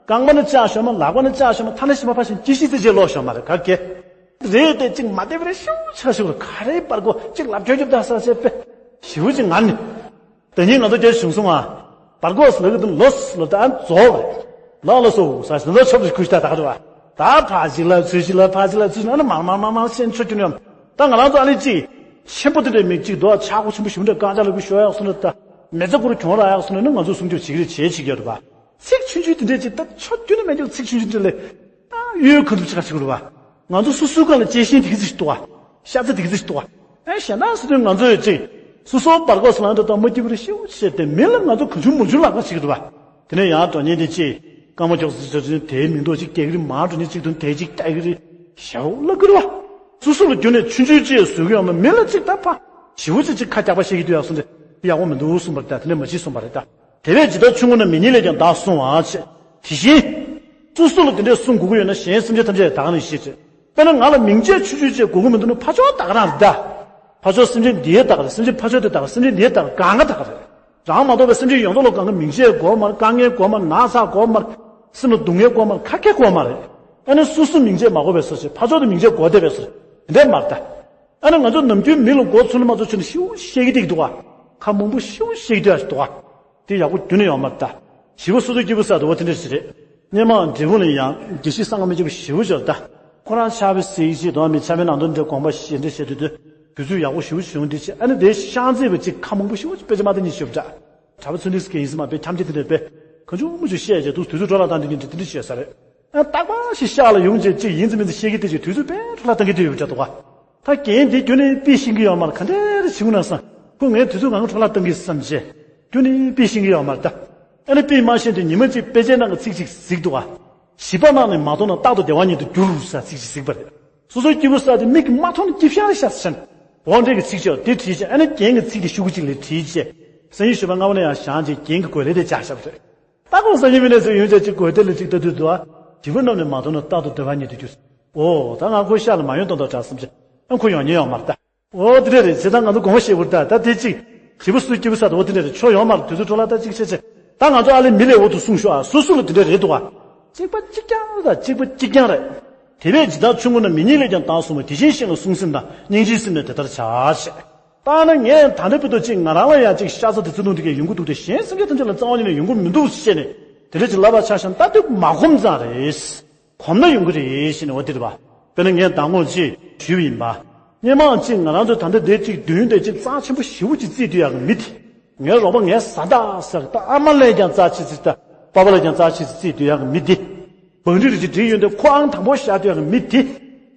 རྐང་པ་ནི་བཅག་ཞོག་མ་ལག་པ་ནི་བཅག་ཞོག་མ་ཐ་ན་ཤི་མ་ཕ་ཞིང་ཅི་ཤི་ཙི་ཅི་ལོག་ཞོག་མ་རེད་ག་གེ། རེད་དེ་ཅིག་མ་བདེ་བ་རེ་ཤུ་ཆ་ཤུ་རེད་ག་རེ་བར་སྐོར་ཅིག་ལབ་ཁྱོད་ཁྱོད་ད་ས་ཆེ་པེ། ཞི་བོ་ཅིག་ང་ནི། དེ་ཉིན་ང་ཚོ་རྒྱལ་བྱུང་སོང་ང་། བར་སྐོར་ལ་གི་དུ་ལོ་ལོ་ད་རྫོགས་རེད། ལ་ལ་སོ་ས་ཞིང་ལ་ཆོབ་ཀྱི་ཁུ་ཤ་ད་ག་རེ་བ། ད་ཕ་ཅིག་ལ་ཚུ་ཅིག་ལ་ཕ་ཅིག་ལ་ཚུ་ཅིག་ན་ནི་མར་མར་མར་མར་ཤེན་ཆོ་ཀྱུ་ནི་ཡོང་། ད་ང་རང་ཚོ་ཨ་ནི་ཅིག་ཆེན་པོ་དེ་འདྲའི་མི་གཅིག་རྡོ་ཆག་སྒོ་ཆེན་པོ་ཞིག་འདྲ་རྐང་ཅག་ལ་གུ་ཤོ་ཡག་སོང་ན་ད། མེ་ཚ་ཀུ་རུ་གྱོང་རག་ཡག་སོང་ན་ནི་ང་ཚོ་སྲུང་སྐྱོབ་བྱེད་ཀྱི་རེད་བྱེད་བྱེད་ཀྱི་ཡོད་རེད་པ། ཚིག་ཆུང་ཆུང་དེ་འདྲས་ཅིག་ད་ཆོ་རྒྱུ་ནི་མེད་ཀྱང་ཚིག་ཆུང་ཆུང་དེ་ལས། ད་གཡོལ་ག་འདུག་ཅིག་ག་ཞིག་རེད་པ། ང་ཚོ་སོ་སོའི་སྒང་ལ་གཅེས་ཤིང་དེ་གི་ཚིག་ཞིག་འདུག་ག་ཤ་ཚ་དེ་གི་ཚིག་ཞིག་འདུག་ག་ཨེ་གཞན་དག་སོ་སོའི་ང་ཚོས་ཅིག་སོ་སོའི་བར་སྐོར་སུ་ལངས་དུས་ད་མ་སྐྱིད་པོ་རེ་ཤེའུ་བྱས་ཏེ་མི་ལ་ང་ཚོ་གང་བྱུང་མང་བྱུང་ལབ་ག་ཞིག་རེད་པ། དེ་ནས་ཡང་འགྲོ་ཉེན་དེ་ཅིག་རྐང་མ་འཁྱོག་སི་ཆ་ཆུན་དེའི་མིང་འདོགས་ཅིག་སྐྱེ་གི་རེད་མ་འགྲོ་ཉེན་ཅིག་དུ་དེ་ཅིག་སྐྱེ་གི་རེད་ཞེའུ་ལབ་གི་རེད་པ། སོ་སོ་ལ་རྒྱུ་ནས་ཆུང་ཆུང་ཅིག་བཟོས་གི་ཡོང་ན་མི་ལ་ཅིག་ད་ཕ་ཞེའུ་ཅིག་ཅིག་ཁ་རྒྱག་པ་བཤད་ཀྱི་འདུག་ཡག་སོང་དེ་ཡག་པོ་མི་འདུག་གསུངས་པ་རེད་ད། དེ་ནས་མ་བྱེད་གསུངས་པ་རེད་ད། དེ་བས་ཇི་ལྟར་ཆུང་ངུ་ན་མི་ཉིད་ལས་ཀྱང་བདག་བསྲུང་བ་ཆེ། དེ་བཞིན། སོ་སོ་ལ་དེ་འདྲས་གསུང་དགོས་ཀྱི་ཡོད་ན་གཞན་སེམས་ཅན་ཐམས་ཅད་བདག་ནི་ཤེས་ཆེ། དཔེར་ན་ང་ལ་མིང་ཆད་ཆུང་ཆུང་ཅིག་དགོས་ཀྱི་མི་འདུག་ན་ཕ་ཕྱོགས་བདག་རང་རེད་ད། ཕ་ཕྱོགས་སེམས་ཅན་འདིའི་བདག་རེད། སེམས་ཅན་ཕ་ཕྱོགས་དེ་བདག་རེད། སེམས་ཅན་འདིའི་བདག་རེད་གང་ག་བདག་རེད། རང་མ་གཏོགས་པའི་སེམས་ཅན་ཡོངས་རྫོགས་ལ་གང་ག་མིང་ཆད་དགོས་མ་རེད། དཀའ་ངལ་དགོས་མ་རེད། ན་ཚ་དགོས་མ་རེད། སེམས་ལ་སྡུག་བསྔལ་དགོས་མ་རེད། ཁ་སྐད་དགོས་མ་རེད། ཨ་ནི་སོ་སོ་མིང་ཆད་མ་དགོས་པའི་སོ་ཆེ་ཕ་ཕྱོགས་དེ་མིང་ཆད་དགོས་བསྡད་པའི་སོ་རེད། དེ་འདྲས་མ་རེད་ད། ཨ་ནི་ང་ཚོ་ནམ་རྒྱུན་མི་ལ་མགོ་ཚུར་ལ་མ་ཚུར་ཕྱིན་ནས་ཤིའུ་བཤད་ཀྱི་བསྡད་ཀྱི་འདུག་ག་ཁ་མང་པོ་ཤིའུ་བཤད་ཀྱི་བསྡད་ཡག་ཞིག་འདུག་ག་དེ་ཡག་པོ་རྒྱུན་ནས་ཡོད་མ་རེད་ད། བྱིས་པ་སོ་སོ་སྐྱིད་པོ་ས་དུ་བ་དེ་འདྲ་ཞིག་རེད། སྔོན་མ་འབྲས་སྤུངས་ལ་ཡང་དགེ་བཤེས་སངས་མི་སྐྱིད་པོ་ཞེ་པོ་ཅིག་ཡོད་རེད་ད། ཁོ་རང་ཕྱག་དཔེ་གཟིགས་ཤིག་དང་མི་ཕྱག་དཔེ་ནང་དོན་འདྲ་དགོངས་པ་བཞེས་འདྲ་བྱེད་དུས་དུས་དུས་ཚོད་ཡག་པོ་ཞེ་པོ་བྱུང་འདི་བྱེད། ཨ་ནི་དེ་ཤང་རྩེད་པ་ཅིག་ཁ་མང་པོ་ཞེ་པོ་ཅིག་དཔེ་ཆ་མ་བལྟས་ཉིན་ཞུ་བྲ། གྲྭ་པ་ཚུན་ཏིས་ཀྱི་ཡིན་སྲིད་མ་དཔེ་འཁྱམ་ཆེ་དེ་འདྲ་དཔེ་གང་བྱུང་མང་བྱུང་བཤད་བྱས་དུས་དུས་ཚོད་འགྲོ་ལ་བཏང་འདི་ཉིན་འདྲ་དེ་འདྲ་བཤད་ས་རེད། ཨ་རྟག་པར་ཞིག་ཤག་ལ་ཡོང་བྱས་ཅིག་ཡིན་ཙམ་མིན་ཙམ་བཤད་ཀྱི་དེ་ཅིག་དུས་ཚོད་དཔེ་འཕྲོ་བརླག་བཏང་གི་དུས་ཡོད་པ་འདྲ་འདུག་ག་ད་རྒན་དེ་རྒྱུན་ནས་དཔེ་ཤེས་ཀྱི་ཡོད་མ་རེད། ག་འདྲ་རེ་བྱུང་ན་བསམ་ཁོ་ངའི་དུས་ཚོད་གང་ག་འཕྲོ་བརླག་བཏང་གི་བསམ་བྱས་རྒྱུན་ནས་དཔེ་ཤེས་ཀྱི་ཡོད་མ་རེད་ད། ཨ་ནི་དཔེ་མ་ཤེས་དུས་ཉི་མ་གཅིག་དཔེ་ཆའི་ནང་གི་ཚིག་ཅིག་གཟིགས་འདུག་ག་བྱིས་པ་རྣམས་ནི་མ་མཐོང་ན་རྟག་ཏུ་བདེ་བ་ཉིད་དུ་འགྱུར་ཟེར་ཚིག་ཅིག་གཟིགས་པ་རེད། སོ་སོའི་སྐྱིད་པོ་ས་དེ་མིག་གིས་མ་མཐོང་ན་སྐྱིད་ཤར་ཤར་ཟེར་ནས་འོ་འདྲའི་གི་ཚིག་ཅིག་དེ་བྲིས་བྱས་ཨ་ནི་རྒན་གྱི་ཚིག་དེ་ཤུགས་གཅིག་ལས་བྲིས་བྱས་སང་ཉིན་ཞོགས་པ་སྔ་མོ་ནས་ཡང་བཞེངས་བྱས་རྒན་གྱི་གོས་ལེ་དེ་བཅག་བཞག་པ་རེད། ད་ཁོང་སང་ཉིན་མིན་ནས་ཟེར་ཡོང་བྱས་ཅིག་གོས་དེ་ལ་ཅིག་ལྟ་དུས་འདུག་ཨ། བྱིས་པ་རྣམས་ནི་མ་མཐོང་ན་རྟག་ཏུ་བདེ་བ་ཉིད་དུ་འགྱུར། འོ་ད་ང་ཁོའི་ཤག་ལ་མ་ཡོང་དོན་དག་དྲག་བསམ་བྱས་ཨ་ཁོ་ཡོང་ཉེན་ཡོད་མ་རེད་ད། འོ་དེ་འདྲ་རེད། བྱས་ཙང་ང་ཚོ་དགོངས་པ་བཞེས་དགོས་རེད་ད། ད་དེ་གཅིག་བྱིས་པ་སུ་སྐྱིད་པོ་ས་དང་འོ་དེ་འདྲ་རེད། ཆོ་ཡོང་མ་རེད། དུས་ཚོད་འཕྲོ་བརླག་ད་གཅིག་བྱས་བྱས་ད་ང་ཚོ་ཨ་ལེ་མི་ལས་འོ་དུ་གསུངས་ཤོག་ཨ། སོ་སོ་ལ་དེ་འདྲ་རེད་འདུག་ཨ། གཅིག་པ་གཅིག་རྐྱང་རེད་ད། གཅིག་པ་གཅིག་རྐྱང་རེད། དེ་བས་ཇི་ལྟར་ཆུང་ངུ་ན་མི་ཉིད་ལས་ཀྱང་བདག་བསྲུང་བ་དེ་བཞིན་གཤེགས་ལ་གསུང་སེམས་དང་སྙིང་རྗེའི་སེམས་ནི་དེ་ལྟར་བྱ་ཞེས། ད་ནི་ངས་ད་ལྟ་བར་དུ་གཅིག་ང་རང་ལ་ཡང་གཅིག་ཤ་ཚ་དེ་ཚོ་ནང་དུ་གས་ཡོང་གི་འདུག་སྟེ་གཞན་སེམས་ཅན་ཐམས་ཅད་ལ་རྩ་བ་ཉིད་ནས་ཡོང་གི་མི་འདུག་ཞེས་ནས་དེ་འདྲ་ཅིག་ལབ་པ་ཆ་བཞག་ན་ད་དུས་མ་གོམས་ཙང་རེད། གོམས་ན་ཡོང་གི་རེད་ཞེས་ནས་འོ་དེ་རེད་པ། དཔེར་ན་ངས་མདང་དགོང་ཅིག་ཞུས་པ་ཡིན་པ། སྔོན་མ་ཅིག་ང་རང་ཚོ་ད་ལྟ་འདིར་ཅིག་མདུན་དེར་ཅིག་རྩ་ཆེན་པོ་ཞེ་པོ་ཅིག་བརྩིས་སྡོད་ཡག་གི་མི་དེ། ངའི་རོགས་པ་ངའི་བཟའ་ཟླ་ཟེར་ད་ཨ་མ་ལས་ཀྱང་རྩ་ཆེ་ཟེར་ད་པ་ཕ་ལས་ཀྱང་རྩ་ཆེ་ཟེར་བརྩིས་སྡོད་ཡག་གི་མི་དེ། བང་སྒྲིག་རེ་ཅིག་སྒྲིག་ཡོང་དུས་ཁོ་ཨང་དང་པོ་བཞག་སྡོད་ཡག་གི་མི་དེ།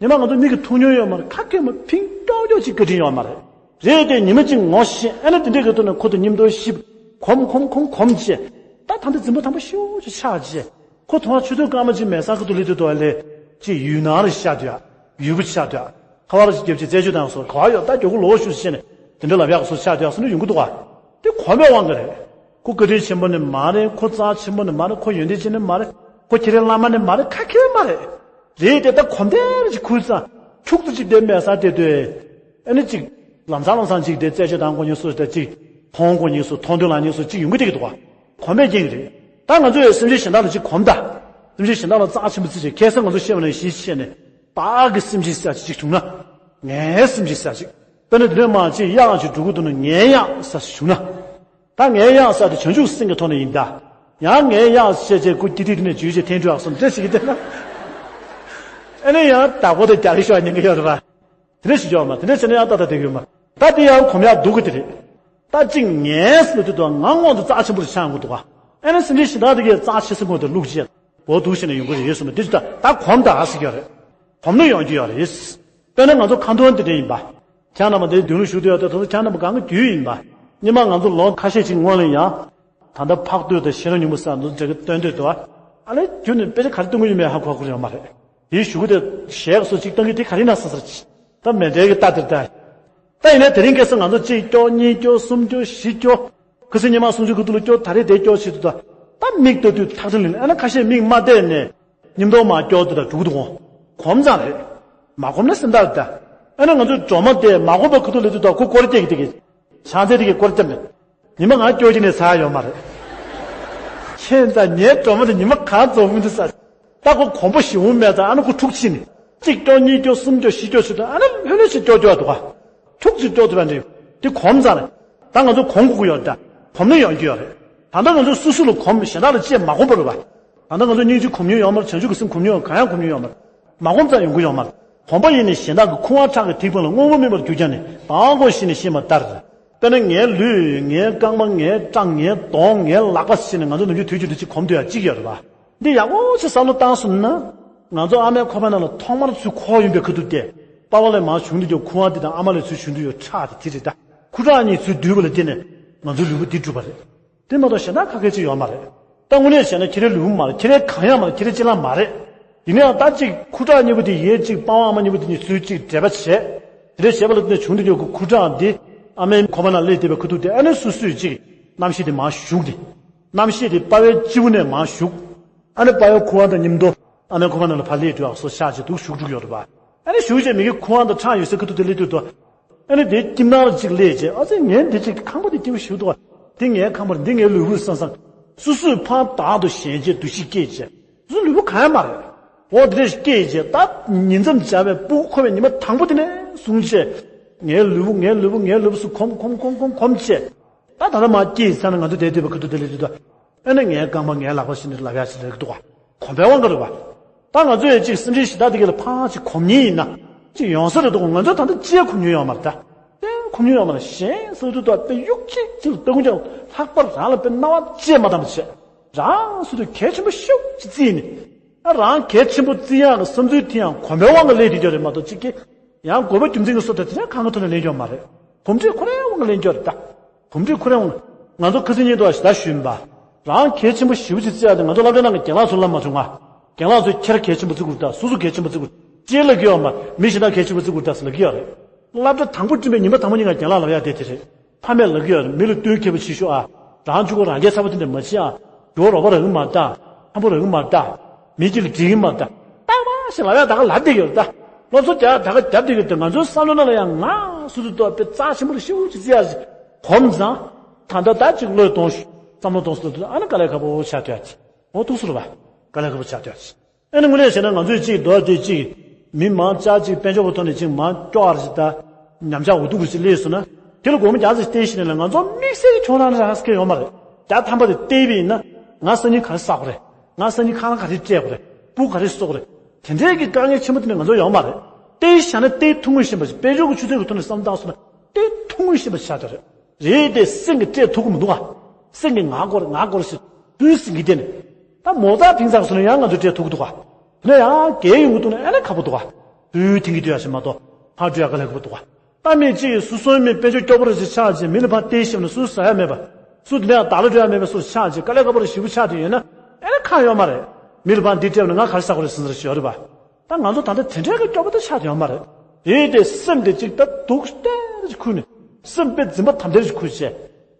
ཉི་མ་ང་ཚོ་མིག་གིས་མཐོང་མྱོང་ཡོད་མ་རེད། ཁ་སྐད་མ་ཕིང་ཀྱོག་ཀྱོག་ཅིག་བཀའ་དྲིན་ཡོད་མ་རེད། རེད་དེ་ཉི་མ་གཅིག་ངོ་ཤེས་ཨ་ནི་དེ་འདྲའི་གི་ཐོག་ནས་ཁོ་དང་མཉམ་དུ་ཤི། གོམ་གོམ་གོམ་གོམ་བྱས། ད་ད་ལྟ་འཛིན་པ་དམ་པ་ཤོག་ཅིག་ཆགས་བྱས། ཁོ་དུང་ཕྱུགས་སྟོད་སྐར་མ་གཅིག་མལ་ས་ཁ་ཐུག་སླེབས་དུས་དོ་ལེ། གཅིག་ཡུལ་ནང་རེ་ཤར་དུས་ཡུལ་པོ་ཆགས་དུས། ཁ་བ་རེ་ཞིག་རྒྱབ་ཅིག་རྩད་གཅོད་དང་སོགས་ག་བ་ཡོད་ད་མགྱོགས་པོ་ལོག་ཤོག་ཅིག་བྱས་ནས་དེ་འདྲ་ལབ་ཡག་སོགས་ཆགས་དུས་སོ་ནི་ཡོང་གི་འདུག་ག་དེ་གོམས་པའི་དབང་གིས་རེད། ཁོ་བཀའ་དྲིན་ཆེན་པོ་ནི་མ་རེད། ཁོ་རྩ་ཆེན་པོ་ནི་མ་རེད། ཁོ་ཡོན་ཏན་ཅན་ནི་མ་རེད། ཁོ་ཁྱེད་རའི་བླ་མ་ནི་མ་རེད། ཁ་ཁྱེར་མ་རེད། རེད་དེ་ད་གོམས་དེ་རེ་ཅིག་ཁུར་ཙང་ཁྱུག་ཙམ་ཅིག་བསྡད་མལ་སར་བསྡད་དུས། ཨ་ནི་ཅིག་ལམ་སང་ལམ་སང་ཅིག་དེ་རྩད་གཅོད་དང་དགོས་ཉེན་སོ་དེ་ཅིག་མཐོང་དགོས་ཉེན་སོ་མཐོང་འདོད་ལ་ཉེན་སོ་ཅིག་ཡོང་གི་བསྡད་ཀྱི་འདུག་ག་གོམས་པའི་རྐྱེན་གྱིས་རེད། ད་ང་ཚོས་སེམས་ཅན་གཞན་དག་ལ་ཅིག་གོམས་ད། སེམས་ཅན་གཞན་དག་ལ་རྩ་ཆེན་པོ་བརྩི་བྱས་ཁ་སང་ང་ཚོ་བཤད་པ་ནང་བཞིན་བྱས་ནས་བདག་གི་སེམས་ཅན་ཟེར་ཅིག་བྱུང་ན། ངའི་སེམས་ཅན་ཟེར་ཅིག་དཔེར་ན་དེ་ནས་མར་ཅིག་གཡག་ཅིག་འགྲོ་གི་འདུག་ན་ངའི་གཡག་ཟེར་ཅིག་བྱུང་ན། ད་ངའི་གཡག་ཟེར་དེ་བྱང་ཆུབ་སེམས་ཀྱི་ཐོག་ནས་ཡིན་ད། ཡང་ངའི་གཡག་ཟེར་བྱས་ཁོ་སྐྱིད་སྡུག་དེ་ནས་བརྗོད་བྱས་འཐེན་འགྲོ་ཡག་སོང་འདྲ་ཞིག་གི་དེ་ན། ཨ་ནི་ཡང་བདག་པོ་དེ་རྒྱག་གི་ཤོག་ཉན་གི་ཡོད་རེད་པ། དེ་འདྲ་ཞིག་ཡོད་མ་དེ་འདྲ་བྱས་ན་ཡང་ཏག་ཏག་བསྡད་ཀྱི་ཡོད་མ། ད་དེ་ཡང་གོམས་ཡག་སྡུག་གི་དེ་རེད། ད་ཅིག་ངའི་ཟེར་དུས་དང་ང་དངོས་དུ་རྩ་ཆེན་པོ་རེ་ཆགས་ཡོང་གི་འདུག་ག་ཨ་ནི་སེམས་ཅན་གཞན་དག་དེ་གའི་རྩ་ཆེ་ས་ངོས་དེ་བླུགས་བྱས། འོ་འདུག་བྱས་ནས་ཡོང་གི་རེད་གསུངས་པ་དེ་ཅི་ད་ད་གོམས་ད་ཟེར་གྱི་རེད། གོམས་ནས་ཡོང་རྒྱུ་ཡོད་རེད། དཔེར་ན་ང་ཚོ་ཁ་འདོན་དེ་འདྲ་ཡིན་པ། ཁྱེད་རྣམ་པ་འདིའི་མདུན་ལ་བཞུགས་བསྡད་ཡོད་དེ་ད་ཁྱེད་རྣམ་པ་གང་གི་དུས་ཡིན་པ། སྔོན་མ་ང་ཚོ་ལོ་ཁ་ཤས་ཅིག་སྔོན་ལ་ཡང་། ད་ལྟ་འཕགས་བསྟོད་དང་ཤེས་རབ་སྙིང་པོ་ཟེར་ཚོ་འདྲ་གི་སྟོན་འདོད་དོ། ཨ་ལས་རྒྱུ་ནི་དཔེ་ཆ་ག་རེ་སྟོན་གི་ཡོད་མེད་ཧ་གོ་གི་ཡོད་མ་རེད། དེའི་གཞུག་གུ་དེ་ཞལ་སོ་གཅིག་བཏང་གི་དེ་ག་རེ་ན་ས་སར་ཅི། ད་མེ་འདྲའི་གི་རྟ་དེར་ལྟ། ད་ཡིན་ནའི་དེ་རིང་ཁ་སང་ང་ཚོ་གཅིག་སྐྱོ་གཉིས་སྐྱོ་གསུམ་སྐྱོ་བཞི་སྐྱོ། ཁ་སང་ཉི་མ་སུམ་ཅུ་གི་ཐུག་ལ་སྐྱོ་ད་རེས་དེ་སྐྱོ་ཞིག་ཏུ་ད། ད་མིག་ལྟ་དུས་ཐག་ཆོད་ལེན་ཨ་ན་ཁ་ཤས་མིག་མ་བལྟས་ནས། མཉམ་དུ་མ་སྐྱོ་དུ་ད་འགྲོ་གི་འདུག་གོ་གོམས་ཙང་རེད། མ་གོམས་ན་སེམས་ཐག་ད། ཨ་ན་ང་ཚོ་སྒྲོལ་མ་དེ་མ་གོམས་པའི་ཁ་ཐུག་ལ་དུས་ད་ཁོ་སྐོར་སྐྱེ་གི་དེ་གི། ཕྱག་འཚལ་དེ་གི་སྐོར་སྐྱེ་མེད། ཉི་མ་ང་སྐྱོ་གི་ནས་ཚར་ཡོད་མ་རེད། ཁྱེད་ད་ངའི་སྒྲོལ་མ་དེ་ཉི་མ་གང་རྫོགས་མི་འདུག་ས། ད་ཁོ་གོམས་པ་ཞིག་འོང་མེད་ཙང་ཨ་ན་ཁོ་འཁྲུག་ཕྱིན་ནས། གཅིག་སྐྱོ་གཉིས་སྐྱོ་གསུམ་སྐྱོ་བཞི་སྐྱོ་ཞིག་ཏུ་ཨ་ན་ལྷོད་ལྷོད་ཞིག་སྐྱོ་སྐྱོ་འདུག་ག་འཁྲུག་ཅིག་སྐྱོ་དུ་བ་འདྲི། དེ་གོམས་ཙང་རེད། ད་ང་ཚོ་གོམས་དགོས་ཀྱི་ཡོད་ད། གོམས་ནས་ཡོང་རྒྱུ་ཡོད་རེད། ད་ལྟ་ང་ཚོ་སོ་སོ་ལ་གོམས་གཞན་དག་ལ་ཅེས་མ་གོམས་པ་རེད་བ། ད་ལྟ་ང་ཚོ་སྙིང་རྗེ་གོམས་མྱོང་ཡོད་མ་རེད། བྱང་ཆུབ་ཀྱི་སེམས་གོམས་མྱོང་གང་ཡང་གོམས་མྱོང་ཡོད་མ་རེད། མ་གོམས་ཙང་ཡོང་གི་ཡོད་མ་རེད། གོམས་པ་ཡིན་ནས་གཞན་དག་གི་ཁུ་བ་ཁྲག་གི་ཐིགས་པ་ལ་དངོས་པོ་སྨིན་པར་གྱུར་ཀྱང་ནི་བདག་གོ་ཤེས་ནས་ཤེས་པ་ལྟར། དཔེར་ན་ངའི་ལུས་ངའི་རྐང་པ་ངའི་བྲང་ངའི་གདོང་ངའི་ལག་པ་ཟེར་ནས་ང་ཚོ་ནམ་རྒྱུན་དུས་རྒྱུན་དུ་ཅིག་གོམས་སྡོད་ཡ་གཅིག་ཡོད་རེད་བ། འདི་ཡག་པོ་ཞིག་བསམ་བློ་བཏང་སོང་ན། ང་ཚོ་ཨ་མའི་ཁོག་པའི་ནང་ལ་ཐོག་མར་ཚུར་འཁོར་ཡོང་པའི་ཁ་ཐུག་དེ། པ་ཕ་ལས་མར་བྱུང་དུས་ཀྱི་ཁུ་བ་འདི་དང་ཨ་མ་ལས་ཚུར་བྱུང་དུས་ཡོད་ཁྲག་དེ་དེ་རེད་ད། ཁུ་ཁྲག་གཉིས་ཚུར་བསྡུས་པ་ལ་བརྟེན་ནས་ང་ཚོའི་ལུས་པོ་འདི་གྲུབ་པ་རེད། དེ་མ་གཏོགས་གཞན་དག་ག་གེ་ཅིག་ཡོད་མ་རེད། ད་དངོས་གནས་བྱས་ན་ཁྱེད་རའི་ལུས་པོ་མ་རེད། ཁྱེད་རའི་གང་ཡང་མ་རེད། ཁྱེད་རའི་ཅི་ལ་མ་རེད། ཡིན་ནའང་ད་ཅིག་ཁུ་ཁྲག་གཉིས་པོ་དེ་ཡས་ཅིག་པ་ཕ་ཨ་མ་གཉིས་པོ་དེ་གཉིས་ཚུར་ཅིག་འབྲེལ་བ་བྱས། དེ་འདྲ་བྱས་པ་ལ་བརྟེན་ནས་བྱུང་དུས་ཀྱི་ཁུ་ཁྲག་འདི་ཨ་མའི་ཁོག་པ་ནང་སླེབས་བསྡད་པའི་ཁ་ཐུག་དེ་ཨ་ནི་སོ་སོས་ཅིག་རྣམ་ཤེས་དེ་མར་ཞུགས་ཏེ། རྣམ་ཤེས་དེ་པ་ཕའི་སྤྱི་བོ་ནས་མར་ཞུགས། ཨ་ནི་པ་ཕའི་ཁུ་བ་དང་མཉམ་དུ་ཨ་མའི་ཁོག་པ་ནང་ལ་ཕར་སླེབས་དུས་ཨ་སོ་ཤག་ཅིག་འདུག་ཞུགས་འགྲོ་གི་ཡོད་རེད་པ། ཨ་ནི་ཞུགས་བྱས་མི་གི་ཁུ་བ་དང་ཁྲག་ཡོད་སའི་ཁ་ཐུག་དེ་སླེབས་དུས་དོ། ཨ་ནི་དེའི་དཀྱིལ་ནང་ལ་ཅིག་སླེབས་བྱས་ཨ་ཙི་ངས་འདི་ཅིག་ཁང་པ་འདི་སྐྱིད་པོ་ཞིག་འདུག་བ། འདི་ངའི་ཁང་པ་རེད། འདི་ངའི་ལུས་པོ་བསམ་བསམ། སོ་སོས་ཕར་བདག་ཏུ་ཞེན་བྱས་འདུ་ཤེས་སྐྱེས་བྱས། སོ་སོའི་ལུས་པོ་གང་ཡང་མ་རེད། འོ་དེ་འདྲ་ཞིག་སྐྱེས་བྱས་ད་ཉིང་མཚམས་སྦྱར་བའི་སྤུ་གུ་འཁོར་བའི་ཉི་མ་དང་པོ་དེ་ནས་བཟུང་བྱས། ངའི་ལུས་པོ་ངའི་ལུས་པོ་ངའི་ལུས་པོ་སུ་གོམས་གོམས་གོམས་གོམས་གོམས་བྱས། ད་ད་ལྟ་མར་སྐྱེས་ཚར་ན་ང་ཚོ་བསྡད་བསྡད་པའི་ཁ་ཐུག་དེ་ལ་དུས་དོ། ཨ་ནི་ངའི་རྐང་པ་ངའི་ལག་པ་ཞིག་ནས་ལབ་ཡ་ཞིག་རེད་འདུག་ག་གོམས་པའི་དབང་གིས་རེད་བ། ད་ང་ཚོས་ཅིག་སེམས་ཅན་གཞན་དག་དེ་ག་ལ་ཕར་ཅིག་གོམས་མཁན་ཡིན་ན། ཅིག་ཡོང་ས་རེད་འདུག་ང་ཚོས་ད་ལྟ་ཅི་ཡང་གོམས་མྱོང་ཡོད་མ་རེད་ད། གཏན་གོམས་མྱོང་ཡོད་མ་རེད། གཞན་སོ་སོ་ལྟ་བུ་དཔེ་གཡུག་གཅིག་ཅིག་ལ་ལྟ་སྐུ་ཀྱང་ལྷག་པར་རང་ལ་དཔེ་སྣང་བ་ཅི་ཡང་མ་བཏང་བ་བྱས། རང་སོ་སོ་གལ་ཆེན་པོ་ཤུགས་ཅིག་བརྩིས་ནས། ཨ་རང་གལ་ཆེན་པོ་བརྩི་ཡག་གི་བསམ་ཚུལ་དེ་ཡང་གོམས་པའི་དབང་གིས་སླེབས་བསྡད་ཀྱི་ཡོད་རེད་མ་གཏོགས་ཅིག་གིས། ཡང་དགོས་པ་རྒྱུ་མཚན་གྱི་བཟོ་ལྟ་དེ་ཡང་གང་གི་ཐོག་ནས་ལེན་རྒྱུ་མ་རེད། གོམས་འདྲིས་ཁོ་རའི་དབང་གིས་ལེན་རྒྱུ་རེད་ད། གོམས་འདྲིས་ཁོ་རའི་དབང་གིས་ང་ཚོ་ཁ་སང་ཉིན་དུ་ཞེ་དྲག་ཞུས་པ། རང་གལ་ཆེན་པོ་ཞེ་པོ་ཅིག་བརྩི་ཡག་དེ་ང་ཚོ་སློབ་གྲྭའི་ནང་གི་རྒན་ལགས་ཚོ་ལབ་མ་བྱུང་ང་། རྒན་ལགས་ཚོས་ཁྱེད་རང་གལ་ཆེན་པོ་བརྩི་དགོས་རེད་ད། སོ་སོ་གལ་ཆེན་པོ་བརྩི་དགོས། ཅེས་ལབ་ཀྱི་ཡོད་མ་རེད། མི་གཞན་དག་གལ་ཆེན་པོ་བརྩི་དགོས་རེད་ད་ཟེར་ལབ་ཀྱི་ཡོད་རེད། སློབ་གྲྭ་དང་པོ་འགྲིམ་པའི་ཉིན་མ་དང་པོ་ཉིན་ང་རྒན་ལགས་ལབ་ཡག་དེ་དེ་རེད། ཕ་མས་ལབ་ཀྱི་ཡོད་རེད། མི་ལ་བསྟུན་མཁས་པོ་བྱེད་ཤོག་ཨ། རང་གཅིག་པོ་རང་སྐྱིད་ཚ་པོ་དེ་འདྲ་མ་བྱེད་ཨ། རྒྱུ་བ་རོགས་པ་རག་གི་མ་རེད་ད། འཐབ་པོ་རག་གི་མ་རེད་ད། མི་གཅིག་ལ་འགྲིག་གི་མ་རེད་ད། རྟག་པར་ཞིག་ལབ་ཡག་ད་ག་ལབ་བསྡད་ཡོད་རེད་ད། སློབ་གསོ་རྒྱག་ད་ག་རྒྱབ་བསྡད་ཀྱི་འདུག་ང་ཚོའི་བསམ་བློ་ནང་ལ་ཡང་ང་སོ་སོ་ལྟོས་དཔེ་རྩ་ཆེན་པོ་ལ་ཤུགས་ཅིག་བརྩི་ཡག་ཞིག་གོམས་ཙང་། ད་ལྟ་ད་ཅིག་བློས་གཏོང་ཞུ་བསམ་བློ་གཏོང་སོང་དུས་ཨ་ནི་དཀའ་ལས་ཁག་པོ་ཆགས་བསྡད་ཡག་ཅིག་འོ་ཐུག་སོང་རེད་པ། དཀའ་ལས་ཁག་པོ་ཆགས་བསྡད་ཡག་ཅིག་ཨ་ནི་དངོས་གནས་བྱས་ན་ང་ཚོས་གཅིག་རྡོ་དེ་གཅིག་མི་མང་ཅག་གཅིག་དཔལ་འབྱོར་གྱི་ཐོག་ནས་གཅིག་མང་སྐྱོ་བ་རེ་ཞིག་ད་ཉམས་ཆག་འུ་ཐུག་རེ་ཞིག་སླེབས་སོང་ན། དེ་ལ་སྒོར་མོ་བརྒྱ་ཙམ་ཞིག་བསྟན་ཤེས་ནས་ལ་ང་ཚོ་དམིགས་བསལ་གྱི་ཁྱོད་རང་རང་སྐད་ཡོད་མ་རེད། བརྒྱ་ཐམ་པ་དེ་བསྟན་པ་ཡིན་ན་ང་སང་ཉིན་ག་རེ་ཟ་དགོས་རེད། ང་སང་ཉིན་ཁ་ལག་ག་རེ་སྤྲད་དགོས་རེད། སྤུ་ག་རེ་གསོ་དགོས་རེད། དེ་འདྲའི་གི་དཀའ་ངལ་ཆེན་པོ་དེ་ནི་ང་ཚོ་ཡོང་མ་རེད། བལྟས་བཞག་ན་བལྟས་ཐུང་ངུ་བཞིན་པ་ཞིག་དཔལ་འབྱོར་གྱི་ཆུ་ཚད་ཀྱི་ཐོག་ནས་བསམ་བཏང་སོང་ན་བལྟས་ཐུང་ངུ་བཞིན་པ་ཆགས་ཀྱི་རེད། རེད་དེ་སེམས་ཀྱི་སྤྲད་ཐུབ་ཀྱི་མི་འདུག་ག་སེམས་ཀྱི་ང་སྐོར་ང་སྐོར་ཞིག་བུའི་སེམས་ཀྱི་སྟེང་ནས། ད་མོ་རྩ་ཕིང་ཚག་སོང་ན་ཡང་ང་ཚོ་སྤྲད་ཐུབ་ཀྱི་འདུག་ག་དེ་ནས་ཡང་རྒས་ཡོང་གི་འདུག་ན་ཨ་ནི་ཁག་པོ་འདུག་ག་བུའི་ཐིང་གི་སྡོད་ཡ་ཞིག་མ་གཏོགས་ཕར་འགྲོ་ཡ་དཀའ་ལས་ཁག་པོ་འདུག་ག་ད་མི་གཅིག་གིས་སུ་སོང་མི་དཔལ་འབྱོར་སྐྱོ་པོ་རེ་ཞིག་ཆགས་རྗེས་མི་ལ་ཕར་བལྟས་ཤེས་ན་སུ་ཟ་ཡ་མེད་པ། སུ་དེ་ནས་བདག་ལ་འགྲོ་ཡ་མེད་པ་སུ་ཆགས་རྗེས་དཀའ་ལས་ཁག་པོ་རེ་ཞེ་པོ་ཆགས་དུས་ཡོད་ན་ཨ་ནི་ཁག་ཡོད་མ་རེད། མི་ལ་ཕར་འདི་སྤྲད་ན་ང་ག་རེ་ཟ་དགོས་རེད་ཟེར་ཟེར་ཞིག་ཡོད་རེད་པ། ད་ང་ཚོ་ད་ལྟ་དེ་འདྲའི་གི་སྐྱོ་པོ་ད་ཆགས་ཡོད་མ་རེད། དེ་དེ་སེམས་དེ་གཅིག་ད་སྡུག་སྟེར་ཞིག་ཁུར་ནས་སེམས་དཔེ་འཛིན་པ་དམ་སྟེར་ཞིག་ཁུར་བྱས།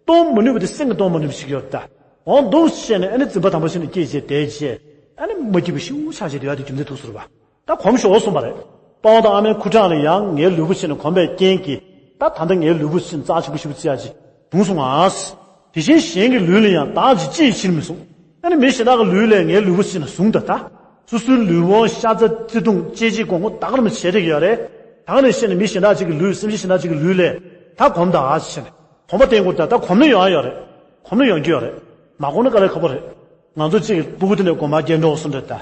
གཏོང་མི་ནུས་པ་དེ་སེམས་ཀྱིས་གཏོང་མ་ནུས་པ་ཞིག་ཡོད་རེད་ད། འོང་འདུག་བྱས་ནས་ཨ་ནི་འཛིན་པ་དམ་པ་ཞིག་ནས་སྐྱེས་བྱས་བསྡད་བྱས། ཨ་ནི་མ་སྐྱིད་པ་ཞེ་པོ་ཆགས་བྱས་བསྡད་ཡ་དེ་རྒྱུ་མཚན་ཐུག་སོང་རེད་པ། ད་གོམས་ཤོར་སོང་བ་རེད། པ་ཕ་དང་ཨ་མའི་ཁུར་གྲངས་ལ་ཡང་ངའི་ལུས་པོ་ཕྱིན་ནས་གོམས་པའི་རྐྱེན་གྱིས་ད་ད་ལྟ་ངའི་ལུས་པོ་ཕྱིན་རྩ་ཆེན་པོ་ཞེ་པོ་བརྩི་ཡ་ཅིག་བྱུང་སོང་ང་། དེ་བཞིན་གཞན་གྱི་ལུས་ལ་ཡང་བདག་གིས་ཅི་ཡི་ཕྱིར་མི་བཟུང་། ཨ་ནི་མི་གཞན་དག་གི་ལུས་ལས་ངའི་ལུས་པོ་ཕྱིན་ན་བཟུང་ད་ད། སོ་སོའི་ལུས་པོ་ཤ་ཚ་བརྩེ་དུང་གཅེས་གཅེས་སྐོང་སྐོང་ད་ག་རེ་མི་བྱེད་བསྡད་ཀྱི་ཡོད་རེད། ད་ག་ནས་བཤད་ན་མི་གཞན་དག་ཅིག་གི་ལུས་སེམས་ཅན་གཞན་དག་ཅིག་གི་ལུས་ལས་ད་གོམས་ད་ཨ་ཅི་བྱས་ནས་གོམས་པ་བསྟེན་དགོས་ད། ད་གོམས་ན་ཡོང་ཡ་ཡོད་རེད། གོམས་ན་ཡོང་རྒྱུ་ཡོད་རེད། མ་གོམས་ན་དཀའ་ལས་ཁག་པོ་རེད། ང་ཚོ་གཅིག་གི་སྤུ་གུ་དེ་ནས་དགོན་པར་སྐྱེལ་འགྲོ་སོང་འདྲ་ད།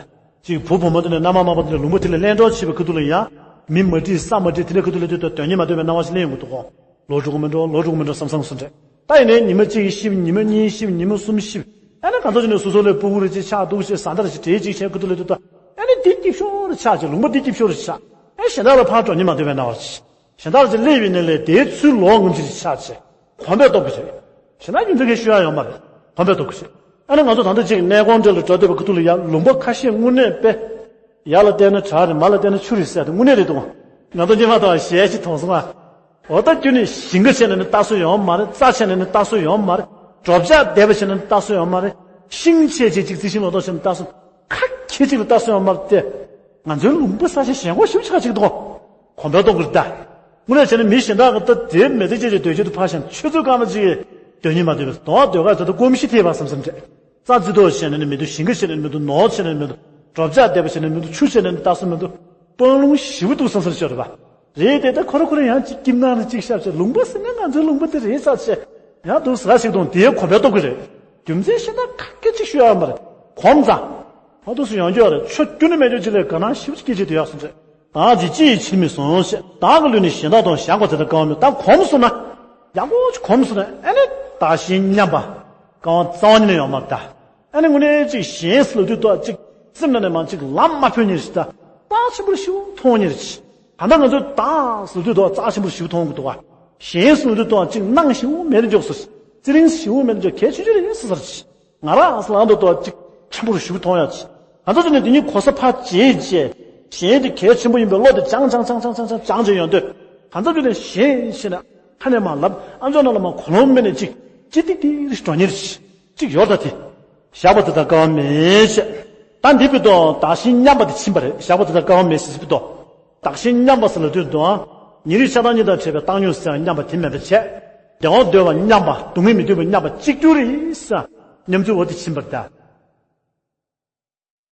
གཅིག་བུ་བུ་མོ་དེ་ནས་མནའ་མ་མ་པ་དེ་ནས་ལུང་པ་དེ་ལ་གླེང་གྲོགས་བྱེད་པའི་ཁ་ཐུག་ལ་ཡང་། མི་མ་འགྲིག་ས་མ་འགྲིག་དེ་འདྲའི་ཁ་ཐུག་ལ་དེ་ལྟར་དོན་གཉེར་མ་ཐུབ་པའི་སྣང་བ་ཞིག་ལེན་ཡོང་གི་འདུག་གོ། ལོ་དྲུག་མི་འགྲོ་ལོ་དྲུག་མི་འགྲོ་བསམ་བསམ་སོང་འདྲ། ད་ཡིན་ནའི་ཉི་མ་གཅིག་ཤི་ཉི་མ་གཉིས་ཤི་ཉི་མ་གསུམ་ཤི། ཨ་ནི་གང་ཚོ་ཅིག་ནས་སོ་སོ་ལས་སྤུ་གུ་རེ་གཅིག་ཆགས་འདུག་ཅེས་ཟ་འདྲ་ཞིག་གྲས་གཅིག་བྱས་ཁ་ཐུག་ལ་དེ་ལྟར། ཨ་ནི་འདི་སྐྱིད་ཤོར་རེ་ཆགས་ཅིག་ལུང་པ་འདི་སྐྱིད་ཤོར་རེ་ཆགས། ཨ་གཞན་དག་ལ་ཕར་དོན་གཉེར་མ་ཐུབ་པའི་སྣང་བ་ཞིག་གཞན་དག་ལ་ཅིག་སླེབས་པའི་ནས་ལས་དེའི་ཚུལ་ལོག་ངོམ་ཅིག་ཆགས་ཅིག་གོམས་པས་རྟོགས་ཀྱི་རེད། གཞན་དག་རྒྱུ་མཚན་གང་ཞུ་ཡ་ཡོད་མ་རེད། གོམས་པས་རྟོགས་ཀྱི་རེད། ཨ་ནི་ང་ཚོ་ད་ལྟ་ཅིག་གནས་གོང་འདྲ་ལ་འགྲོ་བསྡད་པའི་ཁ་ཐུག་ལ་ཡ་ལུང་པ་ཁ་ཤས་དངོས་གནས་དཔེ། ཡར་ལ་བལྟས་ན་བྲག་རེད། མར་ལ་བལྟས་ན་ཆུ་རེད་ཟེར་ཏེ་དངོས་གནས་རེད་འདུག་ང་ཚོ་སྔོན་མ་དང་གཞས་ཤིག་མཐོང་སོང་ང་། འོ་ད་ཁྱོད་ནི་ཞིང་ཁ་བྱས་ན་ནི་ལྟ་སྲོལ་ཡོད་མ་རེད། རྩྭ་བྱས་ན་ནི་ལྟ་སྲོལ་ཡོད་མ་རེད། དྲོ་འཇགས་བསྡད་པ་བྱས་ན་ནི་ལྟ་སྲོལ་ཡོད་མ་རེད། ཤིང་ཆེ་ཆེ་ཅིག་རྩི་ཤིང་ལོ་ཏོག་བྱས་ན་ལྟ་སྲོལ་ཁ་ཁྱེད་ཅིག་ལ་ལྟ་སྲོལ་ཡོད་མ་རེད་དེ། ང་ཚོའི་ལུང་པ་ས་ཆ་ཞེན་ཁོག་ཞེ་པོ་ཆེ་ཁ་ཅིག་འདུག་གོམས་པས་རྟོགས་དགོས་རེད་ད། དངོས་གནས་བྱས་ན་མི་གཞན་དག་གི་ད་དེ་མི་ཚེ་སྐྱེལ་ཏེ་སྡོད་རྒྱུ་དེ་ཕར་བཞག་ཆུ་ཚོད་སྐར་མ་གཅིག་གི་སྡོད་ཉིན་མ་སྡོད་པས་དོ་བ་སྡོད་ག་ཚོད་ད་སྐོམ་ཤི་ཐེབས་པ་བསམ་བསམ་འདྲ། རྩྭ་རྩི་ཏོག་བྱས་ན་ནི་མི་འདུག་ཞིང་ཁ་བྱས་ན་ནི་མི་འདུག་ནོར་བྱས་ན་ནི་མི་འདུག་དྲོ་འཇགས་བསྡད་པ་བྱས་ན་མི་འདུག་ཆུ་བྱས་ན་ནི་ལྟ་སྲོལ་མི་འདུག་སྤང་ལུང་ཞེ་པོ་འདུག་བསམ་བསམ་ཤོར་རེད་པ། རེད་དེ་ད་ཁོ་ར་ཁོ་ར་ཡང་གཅིག་ཁྱིམ་ནང་ལ་གཅིག་ཤར་བྱས་ལུང་པ་ཟེར་ན་ང་ཚོའི་ལུང་པ་དེ་རེད་ས་བྱས། ཡང་འདུག་ཟ་ཞིག་དང་དེའི་གོམས་པས་རྟོགས་ཀྱི་རེད། རྒྱུ་མཚན་ཤེས་ན་ག་གེ་གཅིག་ཤོད་ཡ་མ་རེད། གོམས་ཙང་། ཧོ་འདུག་སེ་ཡོང་རྒྱུ་རེད། ཆོ་རྒྱུ་ནི་མེད་རྒྱུ་ཅིག་ལས་དགའ་སྣང་ཞེ་པོ་ཅིག་སྐྱེ་བྱེད་དུ་ཡག་སོང་ཟེར། བདག་གིས་ཅི་ཡི་ཕྱིར་མི་བཟུང་ཞེས་བདག་གི་ལུས་ནི་གཞན་དག་དང་གཞན་གོ་དེ་ལྟར་དཀའ་བ་མེད། ད་གོམས་སོང་ན། ཡག་པོ་ཅིག་གོམས་སོང་ན་ཨ་ནི་བདག་གཞན་མཉམ་པ། དཀའ་བ་རྩ་བ་ཉིད་ནས་ཡོང་མ་རེད་ད། ཨ་ནི་དངོས་གནས་ཅིག་གཞན་ཟེར་ལབ་དུས་ད་ཅིག་སེམས་ནང་ནས་མར་ཅིག་ལམ་མ་ཕོད་ཉེར་ཞིག་ད། རྩ་ཆེན་པོར་ཞེ་པོ་མཐོང་ཉེར་ཞིག་ད་ལྟ་ང་ཚོས་བདག་ཟེར་དུས་ད་རྩ་ཆེན་པོར་ཞེ་པོ་མཐོང་གི་འདུག་བ། གཞན་ཟེར་དུས་ད་ཅིག་སྣང་ཞེ་པོ་མེད་ནས་འཇོག་སོ། ཚེ་རིང་ཞེ་པོ་མེད་ནས་འཇོག་གལ་ཆེ་ཆེ་རེད་ཟེར་ཟེར་ཞིག་ང་རང་ལ་འདོད་དོ་ཅིག་ཆེན་པོ་རུ་ཞུ་མཐོང་ཡ་ཅིག་ང་ཚོ་ཚོ་ནི་འདི་ཉིད་གོ་ས་ཕར་བརྗེད་བྱས། གཞན་དེ་གལ་ཆེན་པོ་ཡིན་པའི་བློ་དེ་སྦྱང་སྦྱང་སྦྱང་སྦྱང་སྦྱང་སྦྱང་བྱས་ཡོང་དུས། གང་ཚོ་ཚོ་ནི་གཞན་ཞེ་ན་ཁ་ནས་མ་ལབ་ཨ་མཆོག་ནང་ལ་མ་གོ་ལོང་མེད་ནས་ཅིག་ཅི་ཏིག་ཏིག་རེ་འགྲོ་ཉེར་ཅིག་ཡོད་ད་དེ། བཞག་པ་དེ་དག་དཀའ་བ་མེད་ཅེས། ད་འདི་བི་དོ་བདག་གཞན་མཉམ་པ་དེ་ཕྱིན་པ་རེད། བཞག་པ་དེ་དག་དཀའ་བ་མེད་ཟེར་བི་དོ། བདག་གཞན་མཉམ་པ་ཟེར་ལ་དུས་དུའང་། ཉེ་རིང་ཆགས་སྡང་གཉིས་དང་བྲལ་བའི་བཏང་སྙོམས་སེམས་མཉམ་པ་དེ་མེད་པ་བྱས། བདེ་བ་འདོད་པ་མཉམ་པ་སྡུག་བསྔལ་མི་འདོད་པ་མཉམ་པ་གཅིག་གྱུར་ཡིན་ས། མཉམ་ཚུལ་འོ་དེ་ཕྱིན་པར་གདའ།